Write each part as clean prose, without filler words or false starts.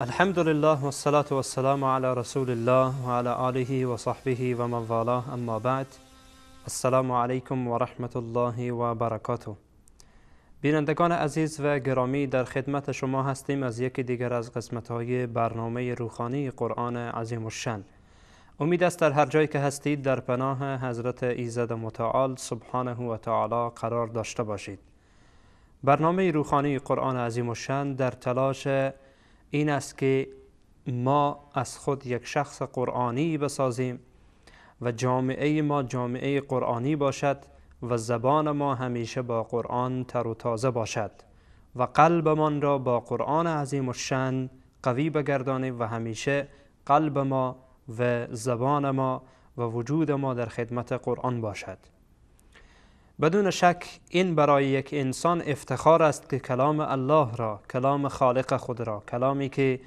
الحمد لله والصلاة والسلام على رسول الله وعلى آله وصحبه ومن والاه، اما بعد. السلام علیکم و رحمت الله و برکاته. بینندگان عزیز و گرامی، در خدمت شما هستیم از یکی دیگر از قسمت‌های برنامه روخانی قرآن عظیم الشأن. امید است در هر جایی که هستید در پناه حضرت ایزد متعال سبحانه و تعالی قرار داشته باشید. برنامه روخانی قرآن عظیم الشأن در تلاش این است که ما از خود یک شخص قرآنی بسازیم و جامعه ما جامعه قرآنی باشد و زبان ما همیشه با قرآن تر و تازه باشد و قلبمان را با قرآن عظیم الشأن قوی بگردانیم و همیشه قلب ما و زبان ما و وجود ما در خدمت قرآن باشد. بدون شک این برای یک انسان افتخار است که کلام الله را، کلام خالق خود را، کلامی که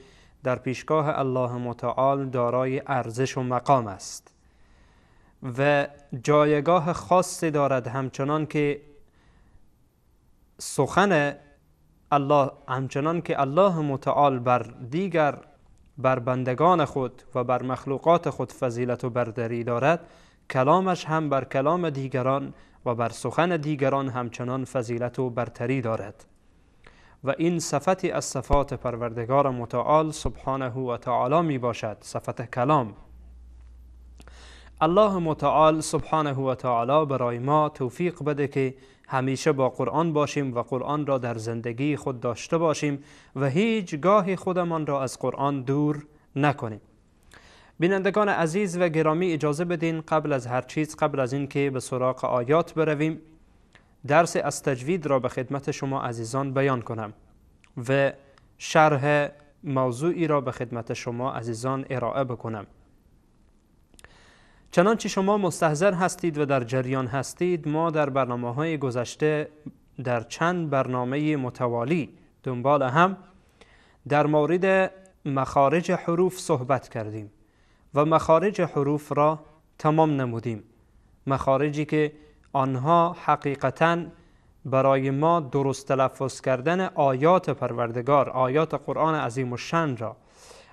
در پیشگاه الله متعال دارای ارزش و مقام است و جایگاه خاصی دارد، همچنان که سخن الله، همچنان که الله متعال بر دیگر، بر بندگان خود و بر مخلوقات خود فضیلت و برتری دارد، کلامش هم بر کلام دیگران و بر سخن دیگران همچنان فضیلت و برتری دارد. و این صفتی از صفات پروردگار متعال سبحانه و تعالی می باشد، صفت کلام. الله متعال سبحانه و تعالی برای ما توفیق بده که همیشه با قرآن باشیم و قرآن را در زندگی خود داشته باشیم و هیچ گاهی خودمان را از قرآن دور نکنیم. بینندگان عزیز و گرامی، اجازه بدین قبل از هر چیز، قبل از اینکه به سراغ آیات برویم، درس از تجوید را به خدمت شما عزیزان بیان کنم و شرح موضوعی را به خدمت شما عزیزان ارائه بکنم. چنانچه شما مستحضر هستید و در جریان هستید، ما در برنامه‌های گذشته در چند برنامه متوالی دنبال هم در مورد مخارج حروف صحبت کردیم و مخارج حروف را تمام نمودیم. مخارجی که آنها حقیقتاً برای ما درست تلفظ کردن آیات پروردگار، آیات قرآن عظیم الشأن را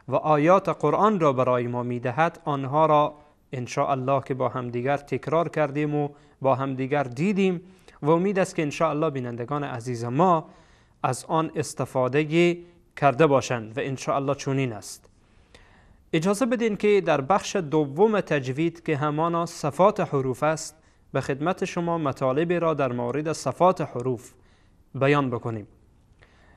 و آیات قرآن را برای ما میدهد، آنها را انشاءالله که با همدیگر تکرار کردیم و با همدیگر دیدیم و امید است که انشاءالله بینندگان عزیز ما از آن استفاده کرده باشند و انشاءالله چنین است. اجازه بدین که در بخش دوم تجوید که همانا صفات حروف است، به خدمت شما مطالبی را در مورد صفات حروف بیان بکنیم.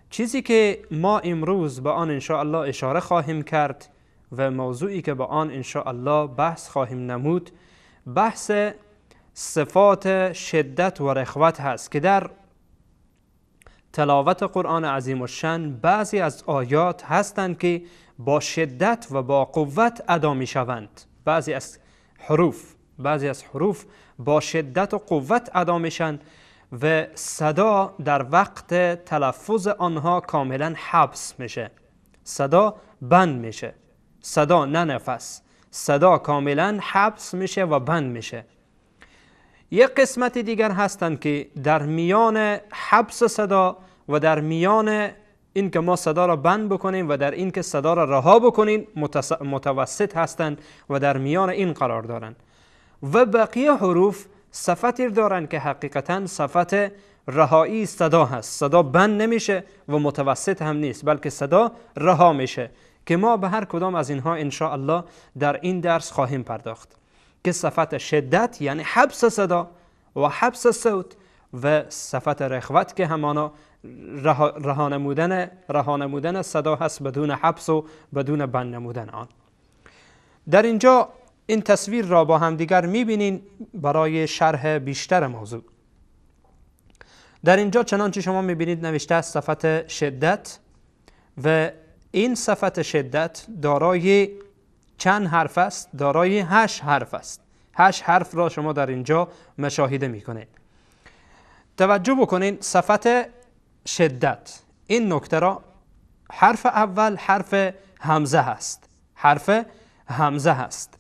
چیزی که ما امروز به آن انشاءالله اشاره خواهیم کرد و موضوعی که به آن انشاءالله بحث خواهیم نمود، بحث صفات شدت و رخوت هست که در تلاوت قرآن عظیم الشأن بعضی از آیات هستند که با شدت و با قوت ادا می شوند. بعضی از حروف با شدت و قوت ادا میشن و صدا در وقت تلفظ آنها کاملا حبس میشه، صدا بند میشه، صدا نه نفس، صدا کاملا حبس میشه و بند میشه. یک قسمت دیگر هستند که در میان حبس صدا و در میان این که ما صدا را بند بکنیم و در این که صدا را رها بکنیم متوسط هستند و در میان این قرار دارند. و بقیه حروف صفتی دارند که حقیقتا صفت رهایی صدا هست، صدا بند نمیشه و متوسط هم نیست، بلکه صدا رها میشه که ما به هر کدام از اینها انشاءالله در این درس خواهیم پرداخت که صفت شدت یعنی حبس صدا و حبس صوت و صفت رخوت که همانا رها نمودن صدا هست بدون حبس و بدون بند نمودن آن. در اینجا این تصویر را با همدیگر میبینین برای شرح بیشتر موضوع. در اینجا چنانچه شما میبینید نوشته است صفت شدت و این صفت شدت دارای چند حرف است؟ دارای 8 حرف است. 8 حرف را شما در اینجا مشاهده میکنید. توجه بکنین، صفت شدت، این نکته را، حرف اول حرف همزه هست، حرف همزه هست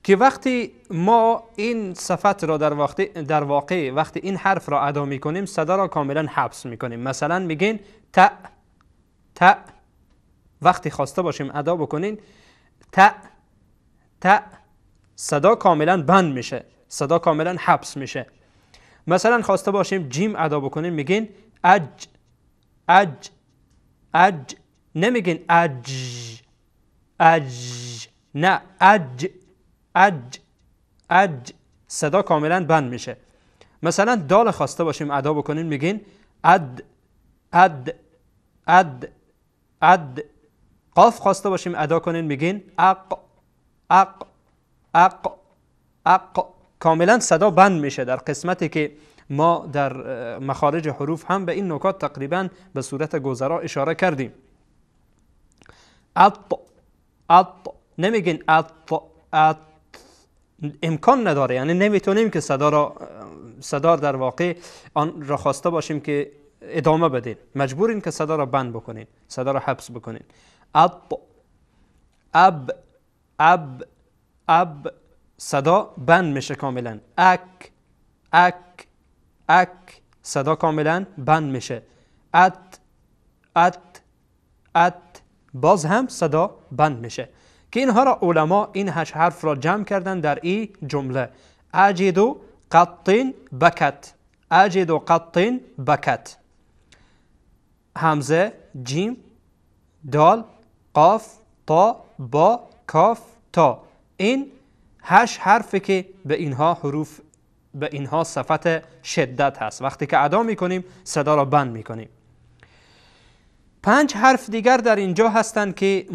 که وقتی ما این صفت را در واقع وقتی این حرف را ادا میکنیم صدا را کاملا حبس میکنیم. مثلا میگین ت، ت، وقتی خواسته باشیم ادا بکنین، تا تا، صدا کاملا بند میشه، صدا کاملا حبس میشه. مثلا خواسته باشیم جیم ادا بکنین، میگین اج اج اج، نمیگین اج اج، نه، اج اج اج، صدا کاملا بند میشه. مثلا دال خواسته باشیم ادا بکنین، میگین اد اد اد اد. قاف خواسته باشیم ادا کنین، میگین اق اق اق اق. کاملا صدا بند میشه. در قسمتی که ما در مخارج حروف هم به این نکات تقریبا به صورت گذرا اشاره کردیم. اط اط، نمیگین اط اط، امکان نداره، یعنی نمیتونیم که صدا در واقع آن را خواسته باشیم که ادامه بدین، مجبورین که صدا را بند بکنین، صدا را حبس بکنین. اب اب اب اب، صدا بند میشه کاملا. اک اک اک، صدا کاملا بند میشه. ات ات ات، باز هم صدا بند میشه. که اینها را علما این 8 حرف را جمع کردن در این جمله: اجد قط بکت، اجد قط بکت. همزه، جیم، دال، قاف، تا، با، کاف، تا. این 8 حرفی که به اینها حروف، به اینها صفت شدت هست. وقتی که ادا میکنیم صدا را بند میکنیم. 5 حرف دیگر در اینجا هستند که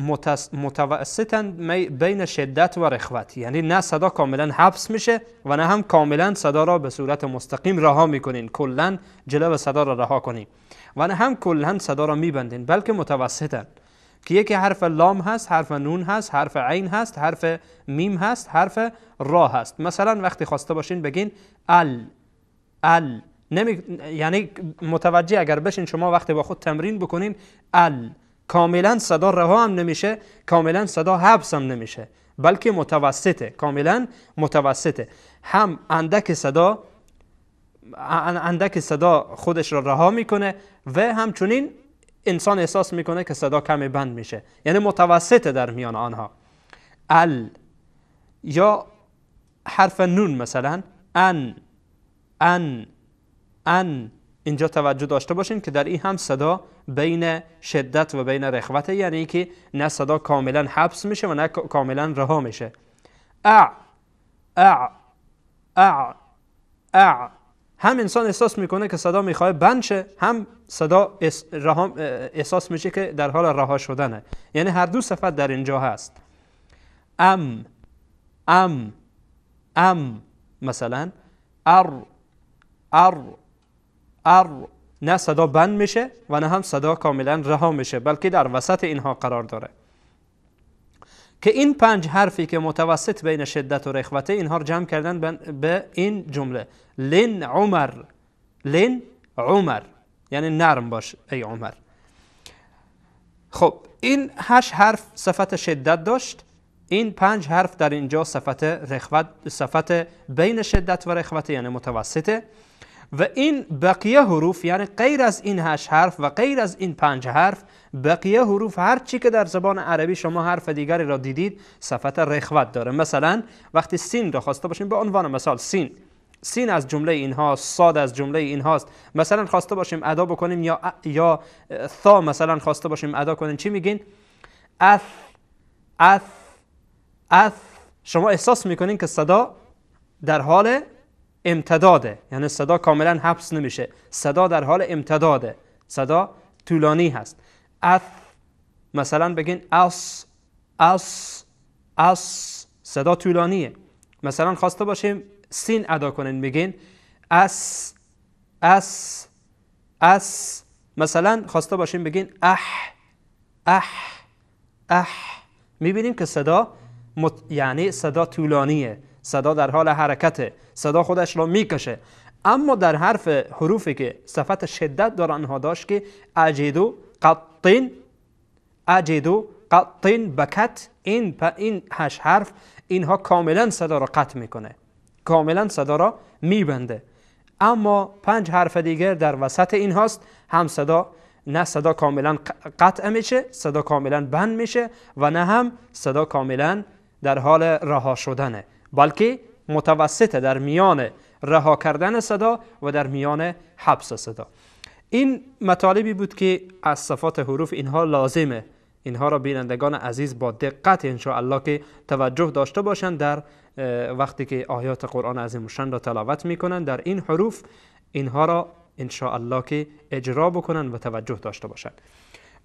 متوسطند بین شدت و رخوت، یعنی نه صدا کاملا حبس میشه و نه هم کاملا صدا را به صورت مستقیم رها میکنین، کلا جلو صدا را رها کنین، و نه هم کلا صدا را میبندین، بلکه متوسطند. که یکی حرف لام هست، حرف نون هست، حرف عین هست، حرف میم هست، حرف را هست. مثلا وقتی خواسته باشین بگین ال ال، یعنی متوجه اگر بشین شما وقتی با خود تمرین بکنین، ال کاملا صدا رها هم نمیشه، کاملا صدا حبس هم نمیشه، بلکه متوسطه، کاملا متوسطه. هم اندک صدا خودش را رها میکنه و همچنین انسان احساس میکنه که صدا کمی بند میشه، یعنی متوسطه در میان آنها. ال یا حرف نون مثلا ان ان ان، اینجا توجه داشته باشین که در این هم صدا بین شدت و بین رخوته، یعنی اینکه نه صدا کاملا حبس میشه و نه کاملا رها میشه. اع اع اع اع، هم انسان احساس میکنه که صدا میخواد بند شه، هم صدا احساس میشه که در حال رها شدنه، یعنی هر دو صفت در اینجا هست. ام ام ام، مثلا ار ار ار، نه صدا بند میشه و نه هم صدا کاملا رها میشه، بلکه در وسط اینها قرار داره. که این 5 حرفی که متوسط بین شدت و رخوته، اینها رو جمع کردن به این جمله: لن عمر، لن عمر، یعنی نرم باش ای عمر. خب این 8 حرف صفت شدت داشت، این 5 حرف در اینجا صفت رخوت، صفت بین شدت و رخوت، یعنی متوسطه. و این بقیه حروف، یعنی غیر از این 8 حرف و غیر از این 5 حرف، بقیه حروف هر چی که در زبان عربی شما حرف دیگری را دیدید صفت رخوت داره. مثلا وقتی سین را خواسته باشیم، به عنوان مثال سین، سین از جمله اینها، صاد از جمله اینهاست. مثلا خواسته باشیم ادا بکنیم یا ثا مثلا خواسته باشیم ادا کنیم، چی میگین؟ اث اث اث. شما احساس میکنین که صدا در حال امتداده، یعنی صدا کاملا حبس نمیشه، صدا در حال امتداده، صدا طولانی هست. اث مثلا بگین اس اس اس، صدا طولانیه. مثلا خواسته باشیم سین ادا کنین، میگین اس اس اس. مثلا خواسته باشیم بگین اح اح اح، میبینیم که صدا یعنی صدا طولانیه، صدا در حال حرکته، صدا خودش را میکشه. اما در حرف حروفی که صفت شدت داره آنها داشت که اجدو قطین، اجدو قطین بکت، این 8 حرف اینها کاملا صدا را قطع میکنه، کاملا صدا را میبنده. اما 5 حرف دیگر در وسط این هاست، هم صدا نه صدا کاملا قطع میشه، صدا کاملا بند میشه و نه هم صدا کاملا در حال رها شدنه، بلکه متوسطه در میان رها کردن صدا و در میان حبس صدا. این مطالبی بود که از صفات حروف اینها لازمه، اینها را بینندگان عزیز با دقت انشاءالله که توجه داشته باشند در وقتی که آیات قرآن عظیم الشان را تلاوت میکنن، در این حروف اینها را انشاءالله که اجرا بکنن و توجه داشته باشند.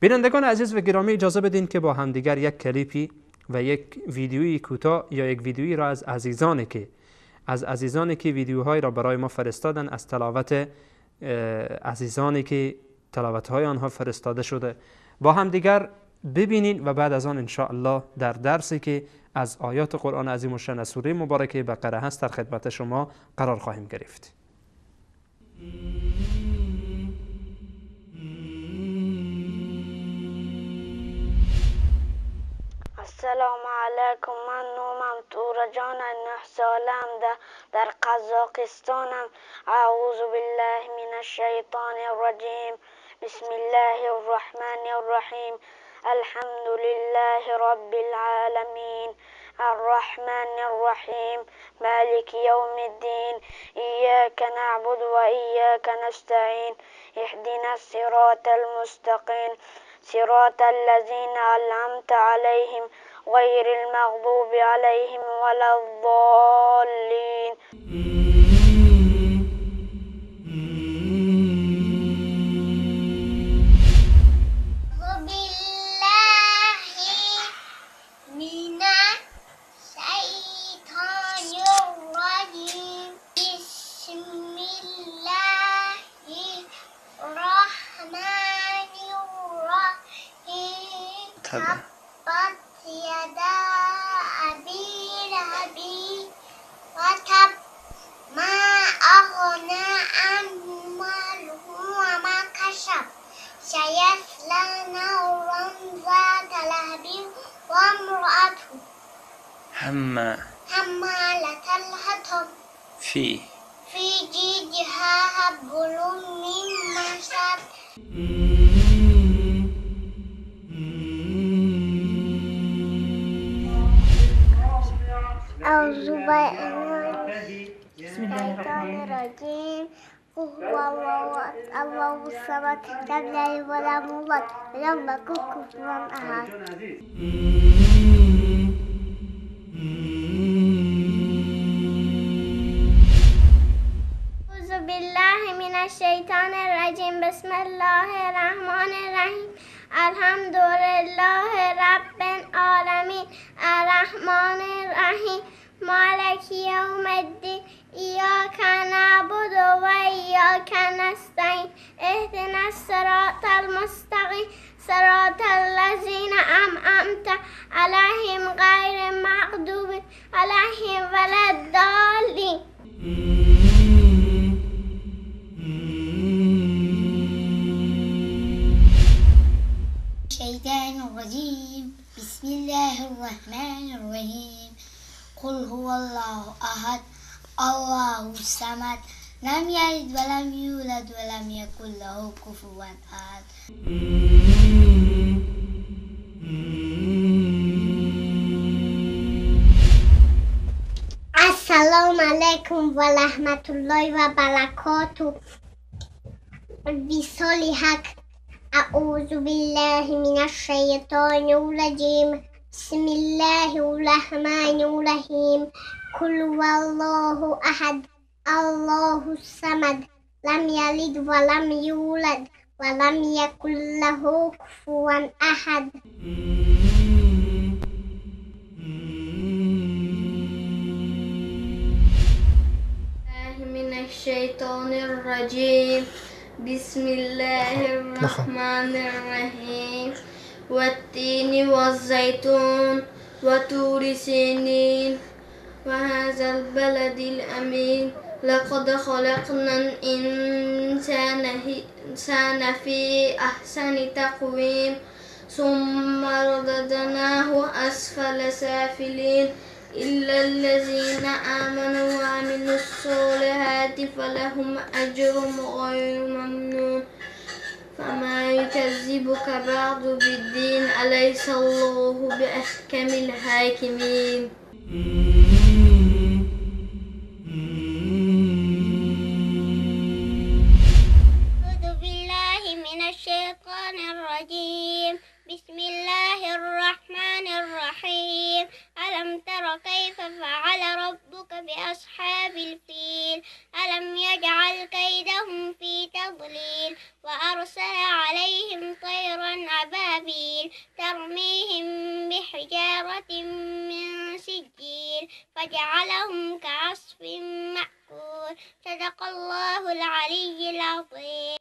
بینندگان عزیز و گرامی، اجازه بدین که با همدیگر یک کلیپی و یک ویدیویی کوتاه یا یک ویدیویی را از عزیزانی که ویدیوهای را برای ما فرستادن، از تلاوت عزیزانی که تلاوت‌های آنها فرستاده شده با همدیگر ببینین و بعد از آن انشاءالله در درسی که از آیات قرآن عظیم الشان از سوره مبارکه بقره هست در خدمت شما قرار خواهیم گرفت. السلام علیکم، من نامم تورجان، 9 سالم، در قزاقستانم. اعوذ بالله من الشیطان الرجیم، بسم الله الرحمن الرحیم، الحمد لله رب العالمین، الرحمن الرحیم، مالک یوم الدین، ایاک نعبد و ایاک نستعین، اهدنا الصراط المستقیم، صراط الذین انعمت علیهم غیر المغضوب علیهم ولا الضالین. تبت يدا أبي لهب وتب، ما أغنى عنه ماله وما كسب، سيصلى نارا ذات لهب وامرأته حمالة الحطب في جيدها حبل من مسد. أعوذ بالله من الشيطان الرجيم، قل هو الله الله الصمد، لم يلد ولم يولد ولم يكن كفوا أحد. أعوذ بالله من الشيطان الرجيم، بسم الله الرحمن الرحيم، الحمد لله رب العالمين، الرحمن الرحيم، مالك يوم الدين، إياك نعبد وإياك نستعين، اهدنا الصراط المستقيم، صراط الذين أنعمت عليهم غير المغضوب عليهم ولا الضالين. الشيطان الرجيم، بسم الله الرحمن الرحيم، قل هو الله أحد، الله الصمد، لم يلد ولم يولد ولم يكن له كفوا أحد. السلام علیکم و رحمت الله و برکاته. وصال حق. اعوذ بالله من الشیطان الرجیم، بسم الله الرحمن الرحیم، قل هو الله احد، الله الصمد، لم یلد ولم یولد ولم یکن له کفوا احد. من الشیطان الرجیم، بسم الله الرحمن الرحیم، والتين والزيتون وطور سينين وهذا البلد الأمين، لقد خلقنا الإنسان في أحسن تقويم، ثم رددناه أسفل سافلين، إلا الذين آمنوا وعملوا الصالحات فلهم أجر غير ممنون، فما يكذبك بعد بالدين أليس الله بأحكم الحاكمين. أعوذ بالله من الشيطان الرجيم. بسم الله الرحمن الرحيم. ألم تر كيف فعل ربك بأصحاب الفيل؟ ألم يجعل كيدهم في تضليل وأرسل عليهم طيرا أبابيل ترميهم بحجارة من سجيل فجعلهم كعصف مأكول. صدق الله العلي العظيم.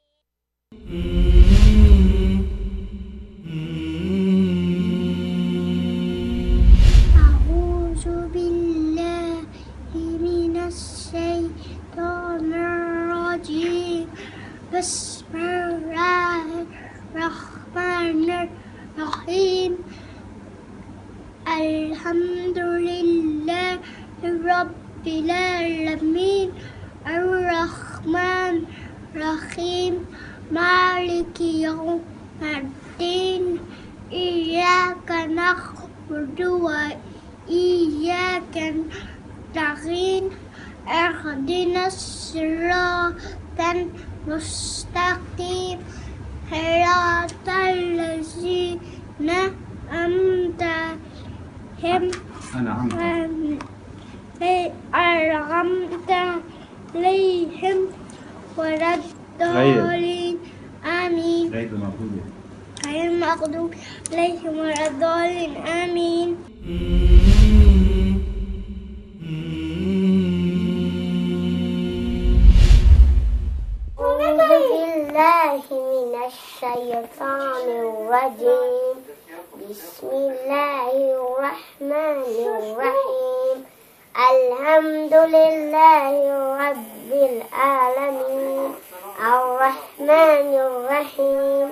أعوذ بالله من الشيطان الرجيم. بسم الله الرحمن الرحيم. الحمد لله رب العالمين الرحمن الرحيم مالك يوم الدين إياك نعبد وإياك نستعين اهدنا الصراط المستقيم صراط الذين أنعمت عليهم ولا الضالين آمين. غير المغضوب عليهم ولا الضالين آمين. أعوذ بالله من الشيطان الرجيم. بسم الله الرحمن الرحيم. الحمد لله رب العالمين الرحمن الرحيم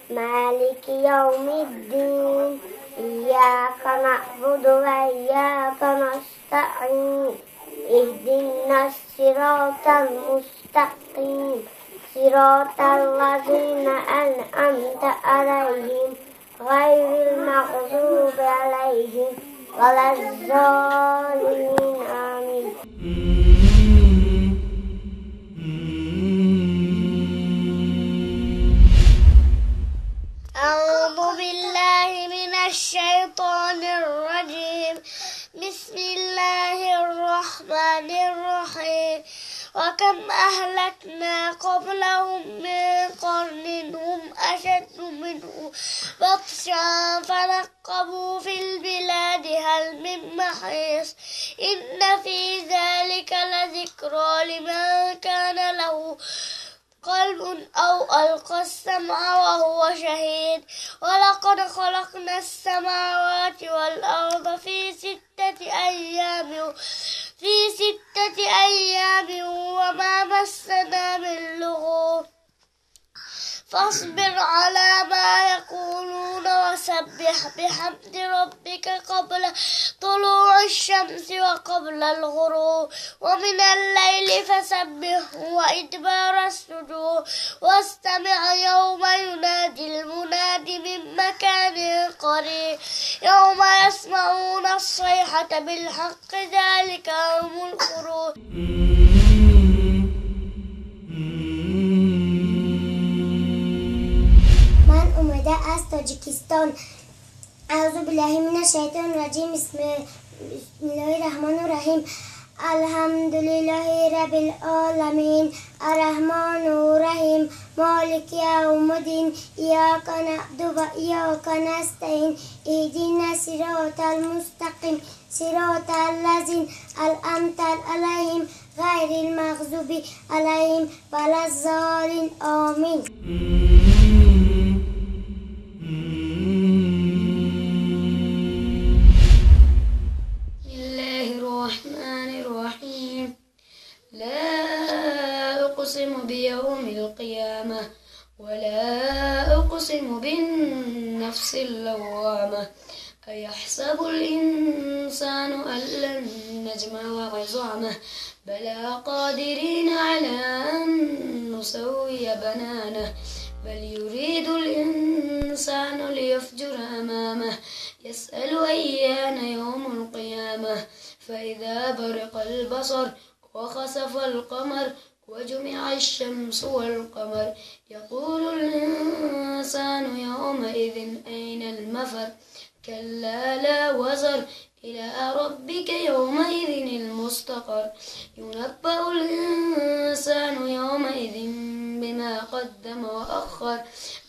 مالك يوم الدين إياك نعبد وإياك نستعين اهدنا الصراط المستقيم صراط الذين أنعمت عليهم غير المغضوب عليهم ولا الضالين آمين. أعوذ بالله من الشيطان الرجيم. بسم الله الرحمن الرحيم. وكم أهلكنا قبلهم من قرن هم أشد منه بطشا فنقبوا في البلاد هل من محيص. إن في ذلك لذكرى لمن كان له قلب أو ألقى السمع وهو شهيد. ولقد خلقنا السماوات والأرض في ستة أيام وما مسنا من لغوب. فاصبر على ما يقولون وسبح بحمد ربك قبل طلوع الشمس وقبل الغروب ومن الليل فسبحه وإدبار السجود. واستمع يوم ينادي المناد من مكان قريب يوم يسمعون الصيحة بالحق ذلك يوم الخروج. از تاجیکستان. اعوذ بالله من الشیطان الرجیم. بسم الله الرحمن الرحیم. الحمد لله رب العالمین الرحمن الرحیم مالک یوم الدین ایاک نعبد و ایاک نستعین اهدنا الصراط المستقیم صراط الذین انعمت علیهم غیر المغضوب علیهم ولا الضالین آمین. لا أقسم بيوم القيامة ولا أقسم بالنفس اللوامة أيحسب الإنسان أن لن نجمع عظامه بلى قادرين على أن نسوي بنانه بل يريد الإنسان ليفجر أمامه يسأل أيان يوم القيامة فإذا برق البصر وخسف القمر وجمع الشمس والقمر يقول الإنسان يومئذ أين المفر كلا لا وزر إلى ربك يومئذ المستقر ينبأ الإنسان يومئذ بما قدم وأخر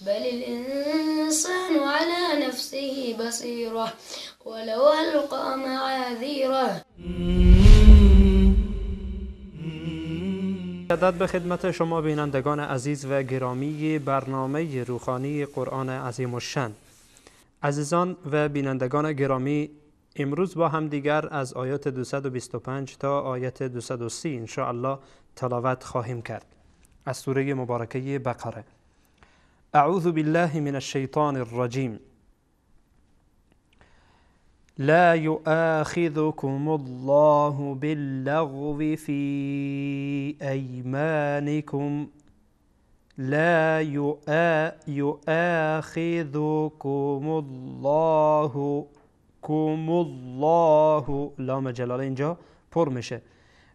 بل الإنسان على نفسه بصيرة ولو ألقى معاذيره. مجدد به خدمت شما بینندگان عزیز و گرامی برنامه روخانی قرآن عظیم الشأن. عزیزان و بینندگان گرامی، امروز با هم دیگر از آیات 225 تا آیت 230 انشاءالله تلاوت خواهیم کرد از سوره مبارکه بقره. اعوذ بالله من الشیطان الرجیم. لا يؤاخذكم الله باللغو في أيمانكم. لا يؤاخذكم الله، كم الله، لام جلاله اینجا پر میشه.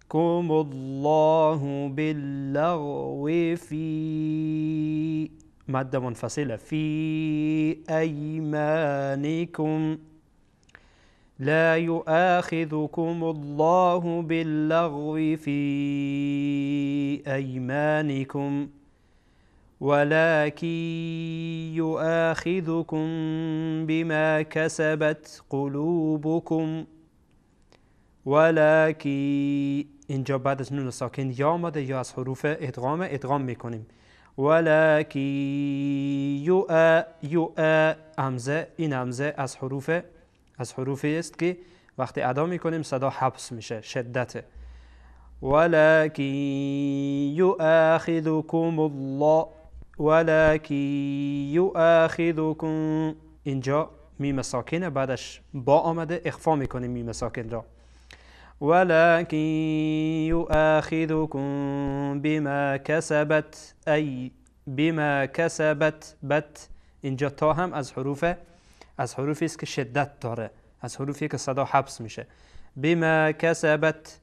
كم الله باللغو في، مادة منفصلة، في أيمانكم. لا يؤاخذكم الله باللغو في أيمانكم ولكن يؤاخذكم بما كسبت قلوبكم. ولكن اینجا بعد از نون ساکن یا آمده یا از حروف ادغام ادغام میکنیم. ولكن یؤ همزه، این همزه از حروفی است که وقتی ادا میکنیم صدا حبس میشه، شدته. ولكن يؤاخذكم الله، ولكن يؤاخذكم، اینجا میم ساکنه بعدش با آمده، اخفا میکنیم میم ساکن را. ولكن يؤاخذكم بما كسبت، ای بما كسبت بت، اینجا تا هم از حروفی است که شدت داره، از حروفی که صدا حبس میشه. بما کسبت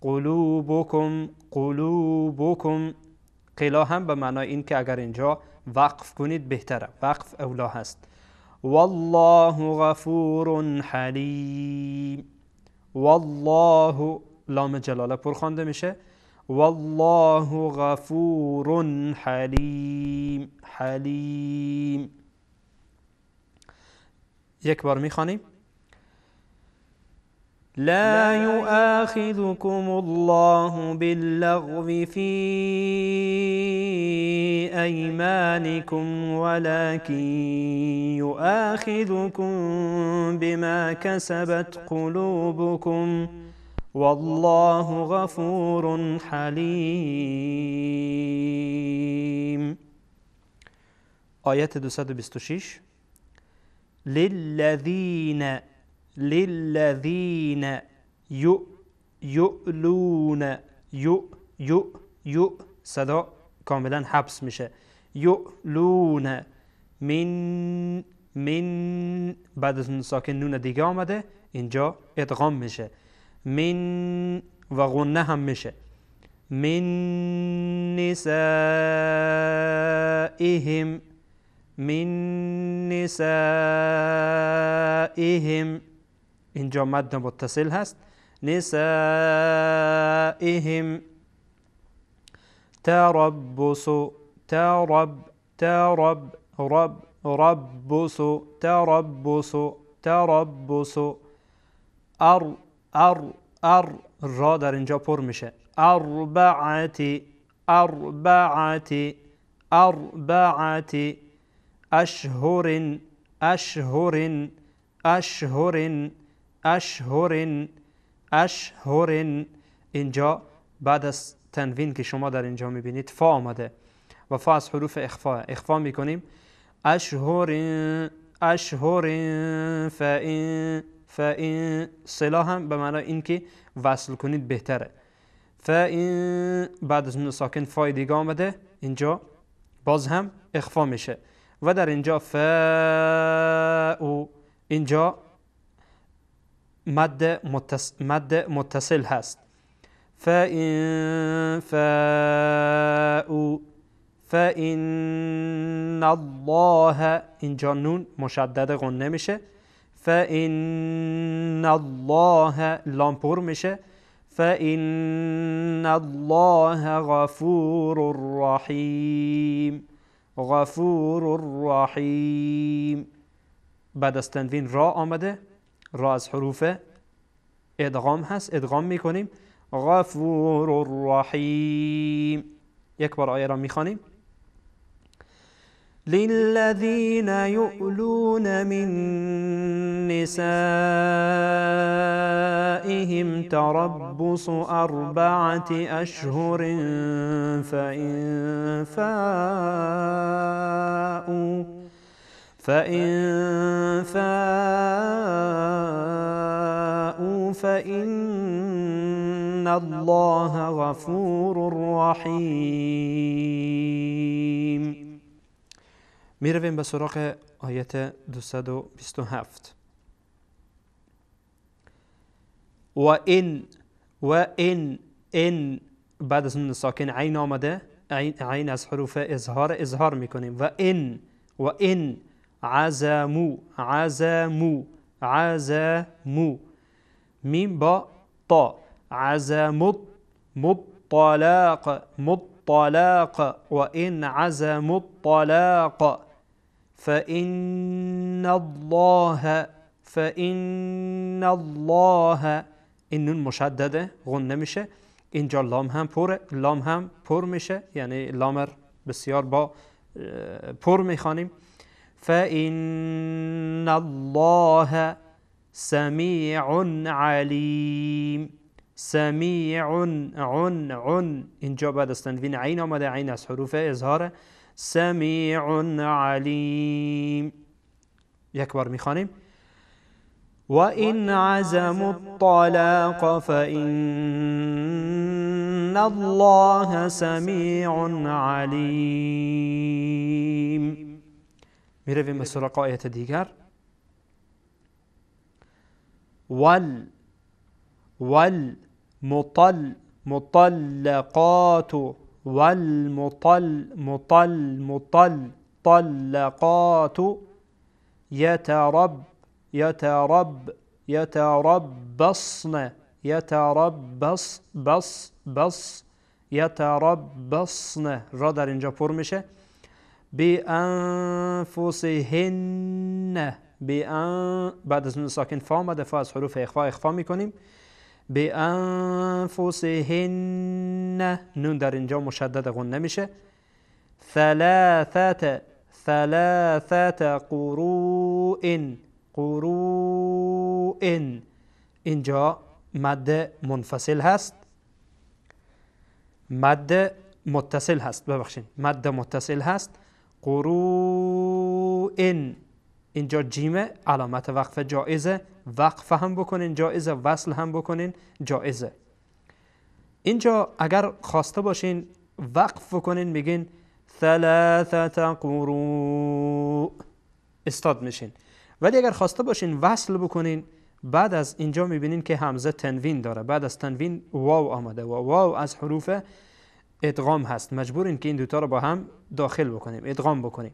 قلوبکم، قلوبکم، قلا هم به معنای این که اگر اینجا وقف کنید بهتره، وقف اولا هست. والله غفور حلیم. والله لام جلاله پر خوانده میشه. والله غفور حلیم، حلیم. یک بار میخوانیم. لا يؤاخذكم الله باللغو في أيمانكم ولكن يؤاخذكم بما كسبت قلوبكم والله غفور حليم. آیت 226. للذین، للذین یؤلون، یؤ یؤ یؤ، صدا کاملا حبس میشه. یؤلون من، من بعد از نون ساکن نون دیگه آمده، اینجا ادغام میشه. من و غنه هم میشه. من نسائهم، من نسائهم، اینجا مد متصل هست. نسائهم تربص، ترب ترب رب ربص، تربص تربص، ار ار ار، را در اینجا پر میشه. اربعة اربعة اربعة اشهر اشهر اشهر اشهر اشهر، اینجا بعد از تنوین که شما در اینجا میبینید فا آمده و فا از حروف اخفا، اخفا میکنیم. اشهر اشهر فإن، فإن، صلا هم به معنای اینکه وصل کنید بهتره. فإن بعد از نون ساکن فای دیگه آمده، اینجا باز هم اخفا میشه. و در اینجا فاء، اینجا مد متصل هست. فإن فاءوا فإن الله، اینجا نون مشدد غنه میشه. فإن الله لام پر میشه. فإن الله غفور رحیم، غفور رحیم. بعد از تنوین را آمده، را از حروف ادغام هست، ادغام میکنیم. غفور رحیم. یک بار آیه را میخوانیم. للذین یؤلون من نسائهم تربص 4 أشهر فإن فاءوا فإن الله غفور رحیم. میرویم به سراغ آیت 227. و این، و این، این بعد از نون ساکن عین آمده، عین از حروف اظهار، اظهار میکنیم. و این، و این عزمو، عزمو، عزمو، میم با طا، عزمو مطلاق، مطلاق. و این عزموا الطلاق فإن الله، فإن الله. این نون مشدده، غنه میشه. اینجا لام هم پر، لام هم پر میشه، یعنی لام بسیار با پر میخوانیم. فإن الله سمیع علیم، سمیع، عن، عن. اینجا بعد از تنوین عین آمده، عین از حروف اظهار. سمیع علیم. یک بار میخوانیم. و این عزموا الطلاق فإن الله سمیع علیم. میرویم به سراغ آیت دیگر. وال، وال مطل، مطلقات، والمطل، مطل، مطل، طلقات، يترب، يترب، يتربصن، يتربص، بص، بص، يتربصن. را در اینجا پر میشه. بأنفسهن، بأن بعد از نون ساکن فا آمده، فا از حروف اخفا، اخفا میکنیم. بأنفسهن، نون در اینجا مشدد غنه میشه. ثلاثة، ثلاثة قروء، قروء. اینجا مد منفصل هست، مد متصل هست، ببخشید مد متصل هست. قروء، اینجا جیم علامت وقف جایزه، وقف هم بکنین جایزه، وصل هم بکنین جایزه. اینجا اگر خواسته باشین وقف بکنین میگین ثلاثة قروء، استاد میشین. ولی اگر خواسته باشین وصل بکنین، بعد از اینجا میبینین که همزه تنوین داره، بعد از تنوین واو آمده و واو از حروف ادغام هست، مجبورین که این دوتا رو با هم داخل بکنیم، ادغام بکنیم.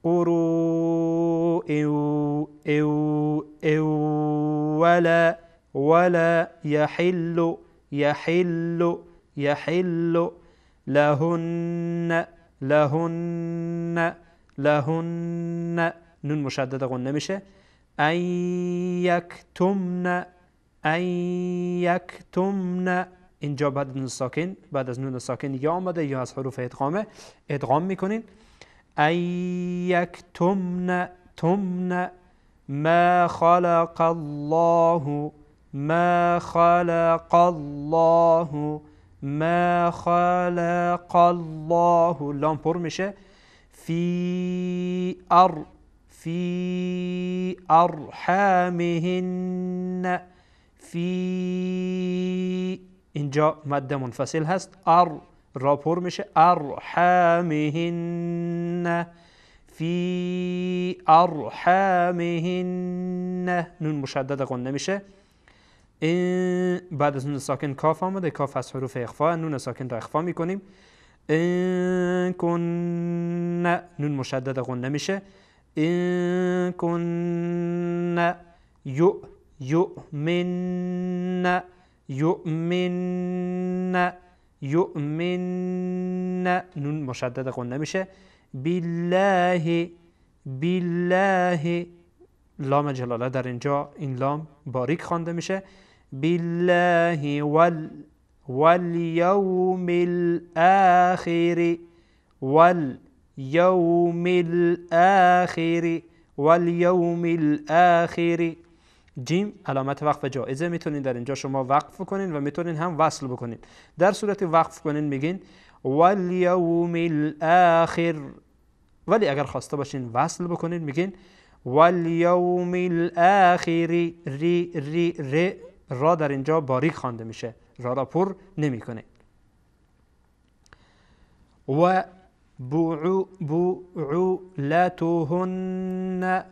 قروء، او، او، او، ولا، ولا یحل، یحل، یحل، لهن، لهن، لهن. نون مشدد غنه میشه. ان یکتمن، ان یکتمن. اینجا بعد نون ساکن، بعد از نون ساکن یا آمده یا از حروف ادغامه، ادغام میکنین. ان یکتمن، تمن، ما خلق الله، ما خلق الله، ما خلق الله. لام پر میشه. فی ار، فی ارحامهن، فی. اینجا مد منفصل هست. ار، را پر میشه. ارحامهن، فی ارحامهن، نون مشدد غنه میشه. این بعد از نون ساکن کاف آمده، کاف از حروف اخفاء، نون ساکن را اخفا میکنیم. این کن، نون مشدد غنه میشه. این کن یؤمن، یؤمن، یؤمن، نون مشدد غنه میشه. بالله، بالله، لام جلاله در اینجا این لام باریک خوانده میشه. بالله والیوم الاخر، والیوم الاخر، والیوم الاخر. جیم علامت وقف جایزه، میتونین در اینجا شما وقف کنین و میتونین هم وصل بکنین. در صورت وقف کنین میگین والیوم الاخر، ولی اگر خواسته باشین وصل بکنین میگین والیوم الاخر. ری ری ر، را در اینجا باریک خوانده میشه، را را پر نمیکنه. و بعولتهن،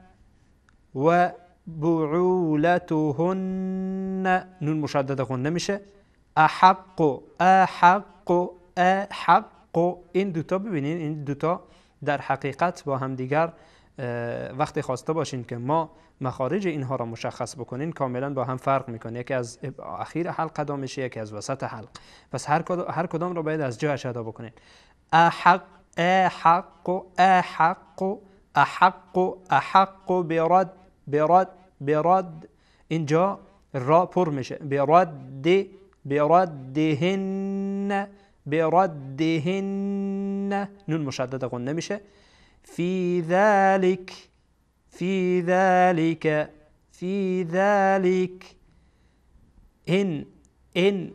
و بعولتهن، نون مشدد غنه میشه. احق، احق، احق، این دوتا ببینین، این دوتا در حقیقت با همدیگر وقتی خواسته باشین که ما مخارج اینها را مشخص بکنین کاملا با هم فرق میکنه. یکی از اخیر حلق ادا میشه، یکی از وسط حلق. پس هر کدام را باید از جایش ادا بکنین. احق، احق، احق، احق، احق، برد، برد، برد، اینجا را پر میشه. برد، بردهن، بردهن، نون مشدد غنه میشه. فی ذلك، فی ذلك، فی ذلك، این این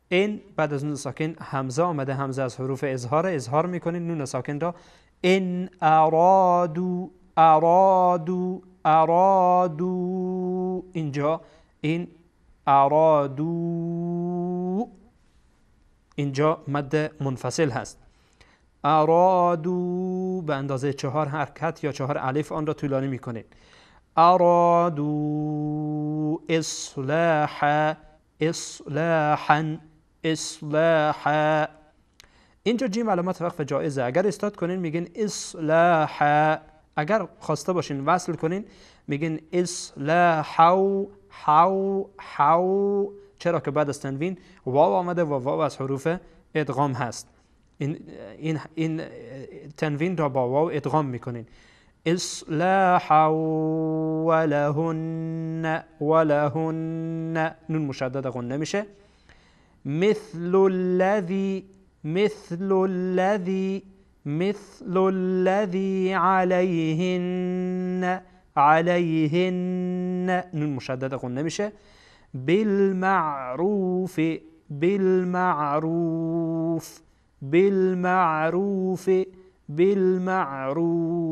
این بعد از نون ساکن همزه آمده، همزه از حروف اظهار، اظهار میکنین نون ساکن را. ان ارادو، ارادو، ارادو، اینجا این ارادو، اینجا مد منفصل هست. ارادو به اندازه 4 حرکت یا 4 الف آن را طولانی میکنید. ارادو اصلاح، اصلاحا، اصلاحا، اینجا جیم علامت وقف جایزه. اگر استاد کنین میگین اصلاح، اگر خواسته باشین وصل کنین میگین اصلاحو، حو، حو، چرا که بعد از تنوین واو آمده و واو از حروف ادغام هست. این تنوین را با واو ادغام میکنین. اصلاحا ولهن، ولهن، نون مشدد غنه میشه. مثل الذی، مثل الذی، مثل الذی علیهن، علیهن، نون مشدد غنه میشه. بالمعروف، بالمعروف، بالمعروف، بالمعروف.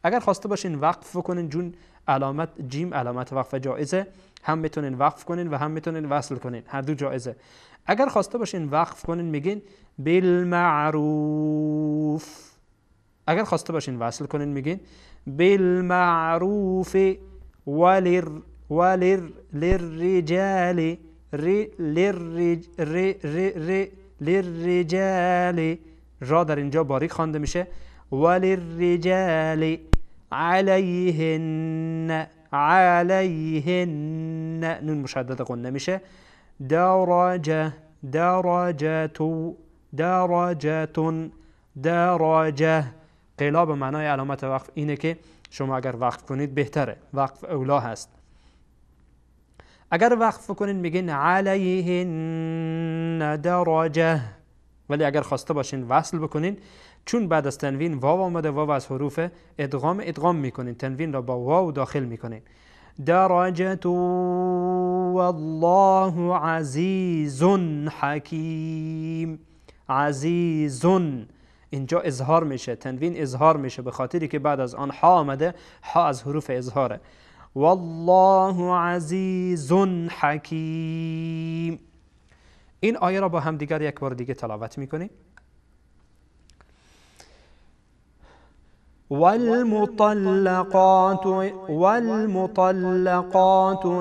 اگر خواسته باشین وقف کنین، جون علامت جیم علامت وقف جایزه، هم میتونین وقف کنین و هم میتونین وصل کنین، هر دو جایزه. اگر خواسته باشین وقف کنین میگین بالمعروف، اگر خواسته باشین وصل کنین میگین بالمعروف ولر، ولر، للرجال، ر، للرج، ر، ر، ر، للرجال، را در اینجا باریک خوانده میشه. وللرجال علیهن، علیهن، نون مشدد غنه میشه. درجه، درجه، درجه، درجه. قلا به معنای علامت وقف اینه که شما اگر وقف کنید بهتره، وقف اولا هست. اگر وقف کنید میگین علیهن درجه، ولی اگر خواسته باشین وصل بکنین، چون بعد از تنوین واو آمده، واو از حروف ادغام، ادغام میکنین، تنوین را با واو داخل میکنین. درجه والله عزیز حکیم. عزیز اینجا اظهار میشه، تنوین اظهار میشه به خاطری که بعد از آن ها آمده، ها از حروف اظهاره. والله عزیز حکیم. این آیه را با هم دیگر یک بار دیگه تلاوت میکنیم. والمطلقات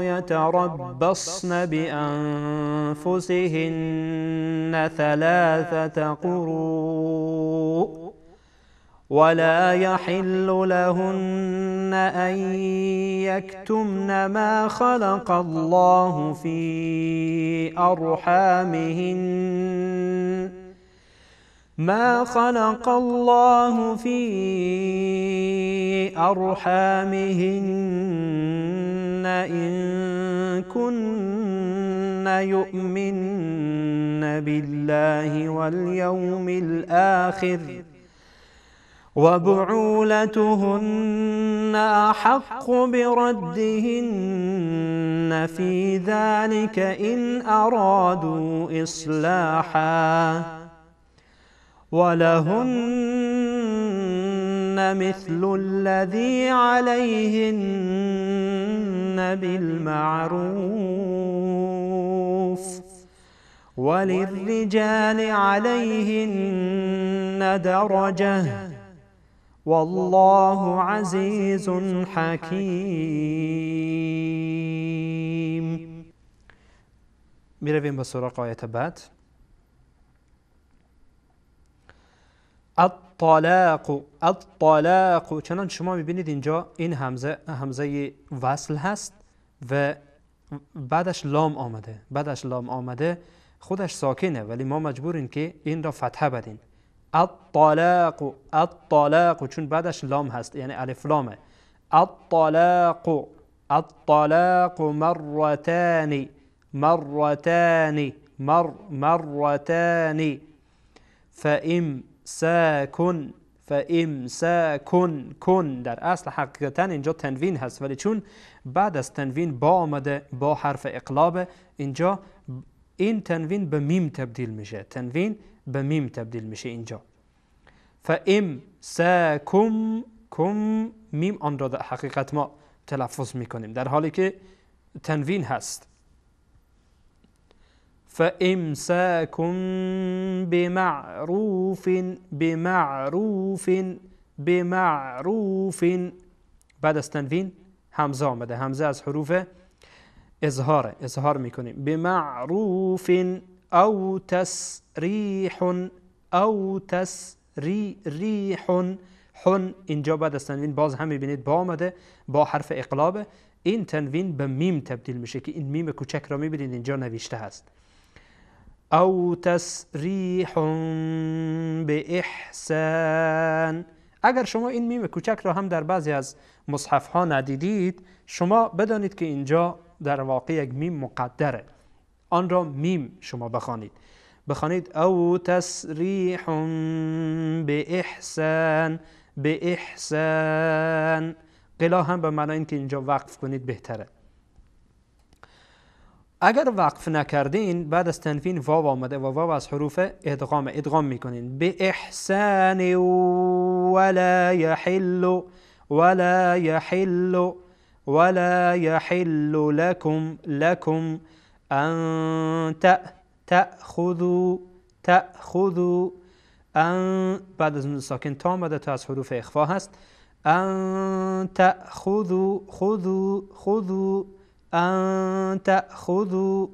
يتربصن بأنفسهن 3 قروء ولا يحل لهن أن يكتمن ما خلق الله في أرحامهن ما خلق الله في أرحامهن إن كن يؤمن بالله واليوم الآخر وبعولتهن أحق بردهن في ذلك إن أرادوا إصلاحا ولهن مثل الذي عليهن بالمعروف وللرجال عليهن درجة والله عزيز حكيم. میرویم به سراغ آیت بعد. الطلاق الطلاق. چنان شما میبینید اینجا این همزه وصل هست و بعدش لام آمده، بعدش لام آمده، خودش ساکنه ولی ما مجبوریم که این را فتحه بدیم. الطلاق الطلاق، چون بعدش لام هست یعنی الف لامه. الطلاق الطلاق مرتان مرتان مرتان فإمساك فإمساك کن. در اصل حقیقتا اینجا تنوین هست ولی چون بعد از تنوین با آمده با حرف اقلاب، اینجا این تنوین به میم تبدیل میشه، تنوین به میم تبدیل میشه اینجا. فإمساکم کم میم آن را در حقیقت ما تلفظ میکنیم در حالی که تنوین هست. فإمساك بمعروف بمعروف بمعروف. بعد از تنوین همزه آمده، همزه از حروف اظهار، اظهار میکنیم. بمعروف او تسریح او تسریح حن. اینجا بعد از تنوین باز هم میبینید با آمده با حرف اقلاب، این تنوین به میم تبدیل میشه که این میم کوچک را میبینید اینجا نوشته هست. او تسریح بإحسان. اگر شما این میم کوچک را هم در بعضی از مصحف ها ندیدید، شما بدانید که اینجا در واقع یک میم مقدره، آن را میم شما بخوانید، بخوانید او تسریح بإحسان بإحسان. قلا هم به معنای اینکه اینجا وقف کنید بهتره. اگر وقف نکردین بعد از تنوین واو آمده و واو از حروف ادغام، ادغام میکنین. بإحسان ولا يحل ولا يحل ولا يحل لكم لكم أن تأخذوا تأخذوا أن. بعد از نون ساکن تا آمده تا از حروف اخفا هست. أن تأخذوا خذوا خذوا أن تأخذوا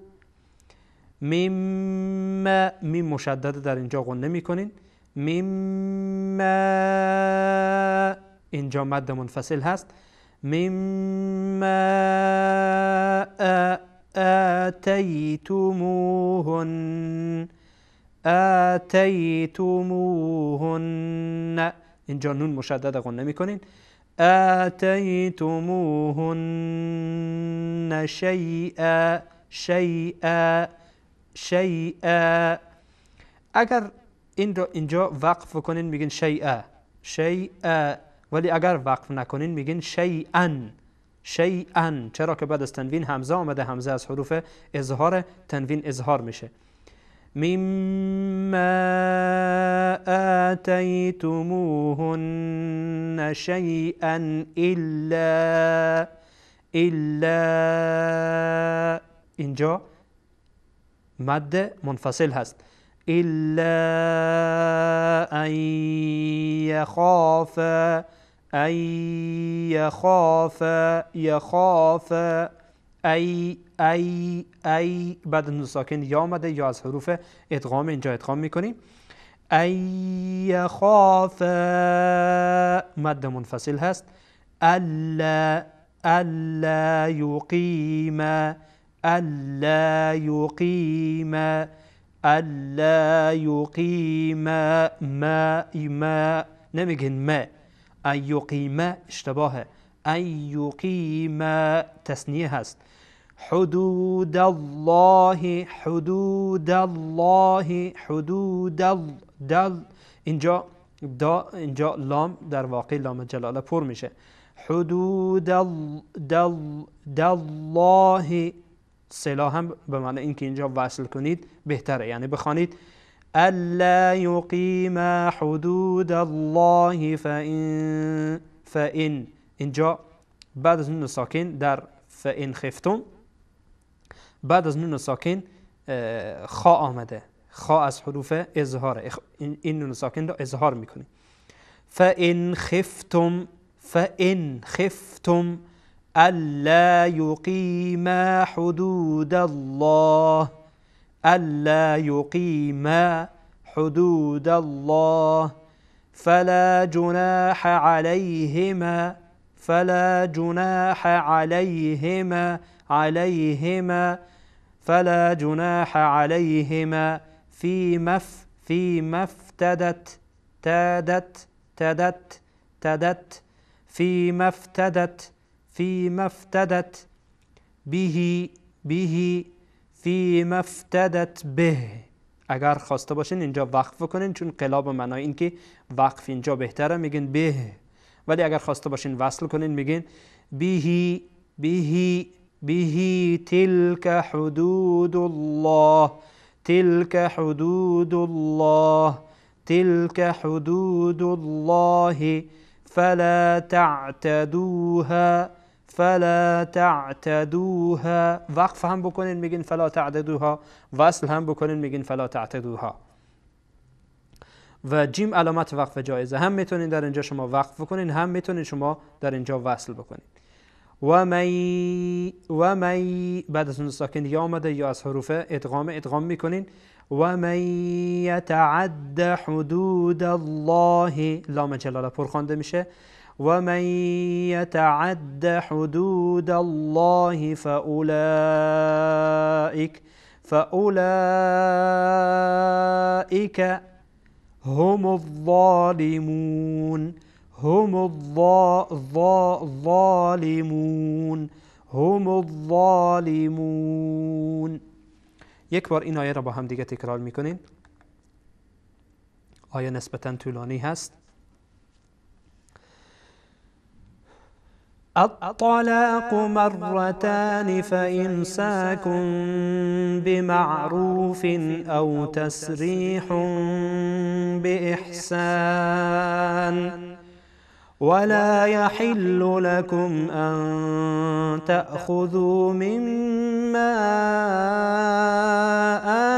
مما. میم مشدده در اینجا غنه میکنین. مما اینجا مد منفصل هست. مما آتیتموهن آتیتموهن. اینجا نون مشدده غنه میکنین. آتیتموهن شیئا شیئا شیئا. اگر این رو اینجا وقف کنین میگین شیئا شیئا، ولی اگر وقف نکنین میگین شیئا شیئا، چرا که بعد از تنوین همزه آمده، همزه از حروف اظهار، تنوین اظهار میشه. مما آتیتموهن شیئا الا الا. اینجا مد منفصل هست. الا ان یخافا، ان یخافا، یخافا، ای ای ای. بعد نون ساکن یا آمده یا از حروف ادغام اینجا ادغام میکنیم. ای یخافا مد منفصل هست. الا، الا یقیم، الا یقیم، الا یقیم ما، ما نمیگین ما، ان یقیم اشتباهه، ان یقیم تثنیه هست. حدود الله، حدود الله، حدود دل، اینجا دا، اینجا لام در واقع لام جلاله پر میشه. حدود دل الله، صلا هم به معنی اینکه اینجا وصل کنید بهتره، یعنی بخوانید الا یقیم حدود الله فإن، فإن. اینجا بعد از نون ساکن در فإن خفتم، بعد از نون ساکن خا آمده، خا از حروف اظهاره، این نون ساکن را اظهار میکنیم. فإن خفتم، فإن خفتم ألا يقيما حدود الله، ألا يقيما حدود الله فلا جناح عليهما، فلا جناح عليهما، عليهما، فلا جناح عليهما فيما فيما افتدت، تدت تدت تدت، فيما افتدت، فيما افتدت به، به، فيما افتدت به. اگر خواسته باشین اینجا وقف کنین، چون قلاب معنای این که وقف اینجا بهتره میگین به، ولی اگر خواسته باشین وصل کنین میگین به، به، به. تلك حدود الله، تلك حدود الله، تلك حدود الله فلا تعتدوها، فلا تعتدوها. وقف هم بکنین میگین فلا تعتدوها، وصل هم بکنین میگین فلا تعتدوها. و جیم علامت وقف جایزه، هم میتونین در اینجا شما وقف بکنین، هم میتونین شما در اینجا وصل بکنین. و من، و من بعد از اون ساکن یا آمده یا از حروف ادغام ادغام میکنین. و من یتعد حدود الله، لام جلاله پر خوانده میشه. و من یتعد حدود الله فاولئک، فاولئک هم الظالمون، هم الظالمون، هم الظالمون. یک بار این آیه را با هم دیگه تکرار میکنیم. آیه نسبتاً طولانی هست. الطلاق مرتان فإمساك بمعروف أو تسريح بإحسان ولا يحل لكم أن تأخذوا مما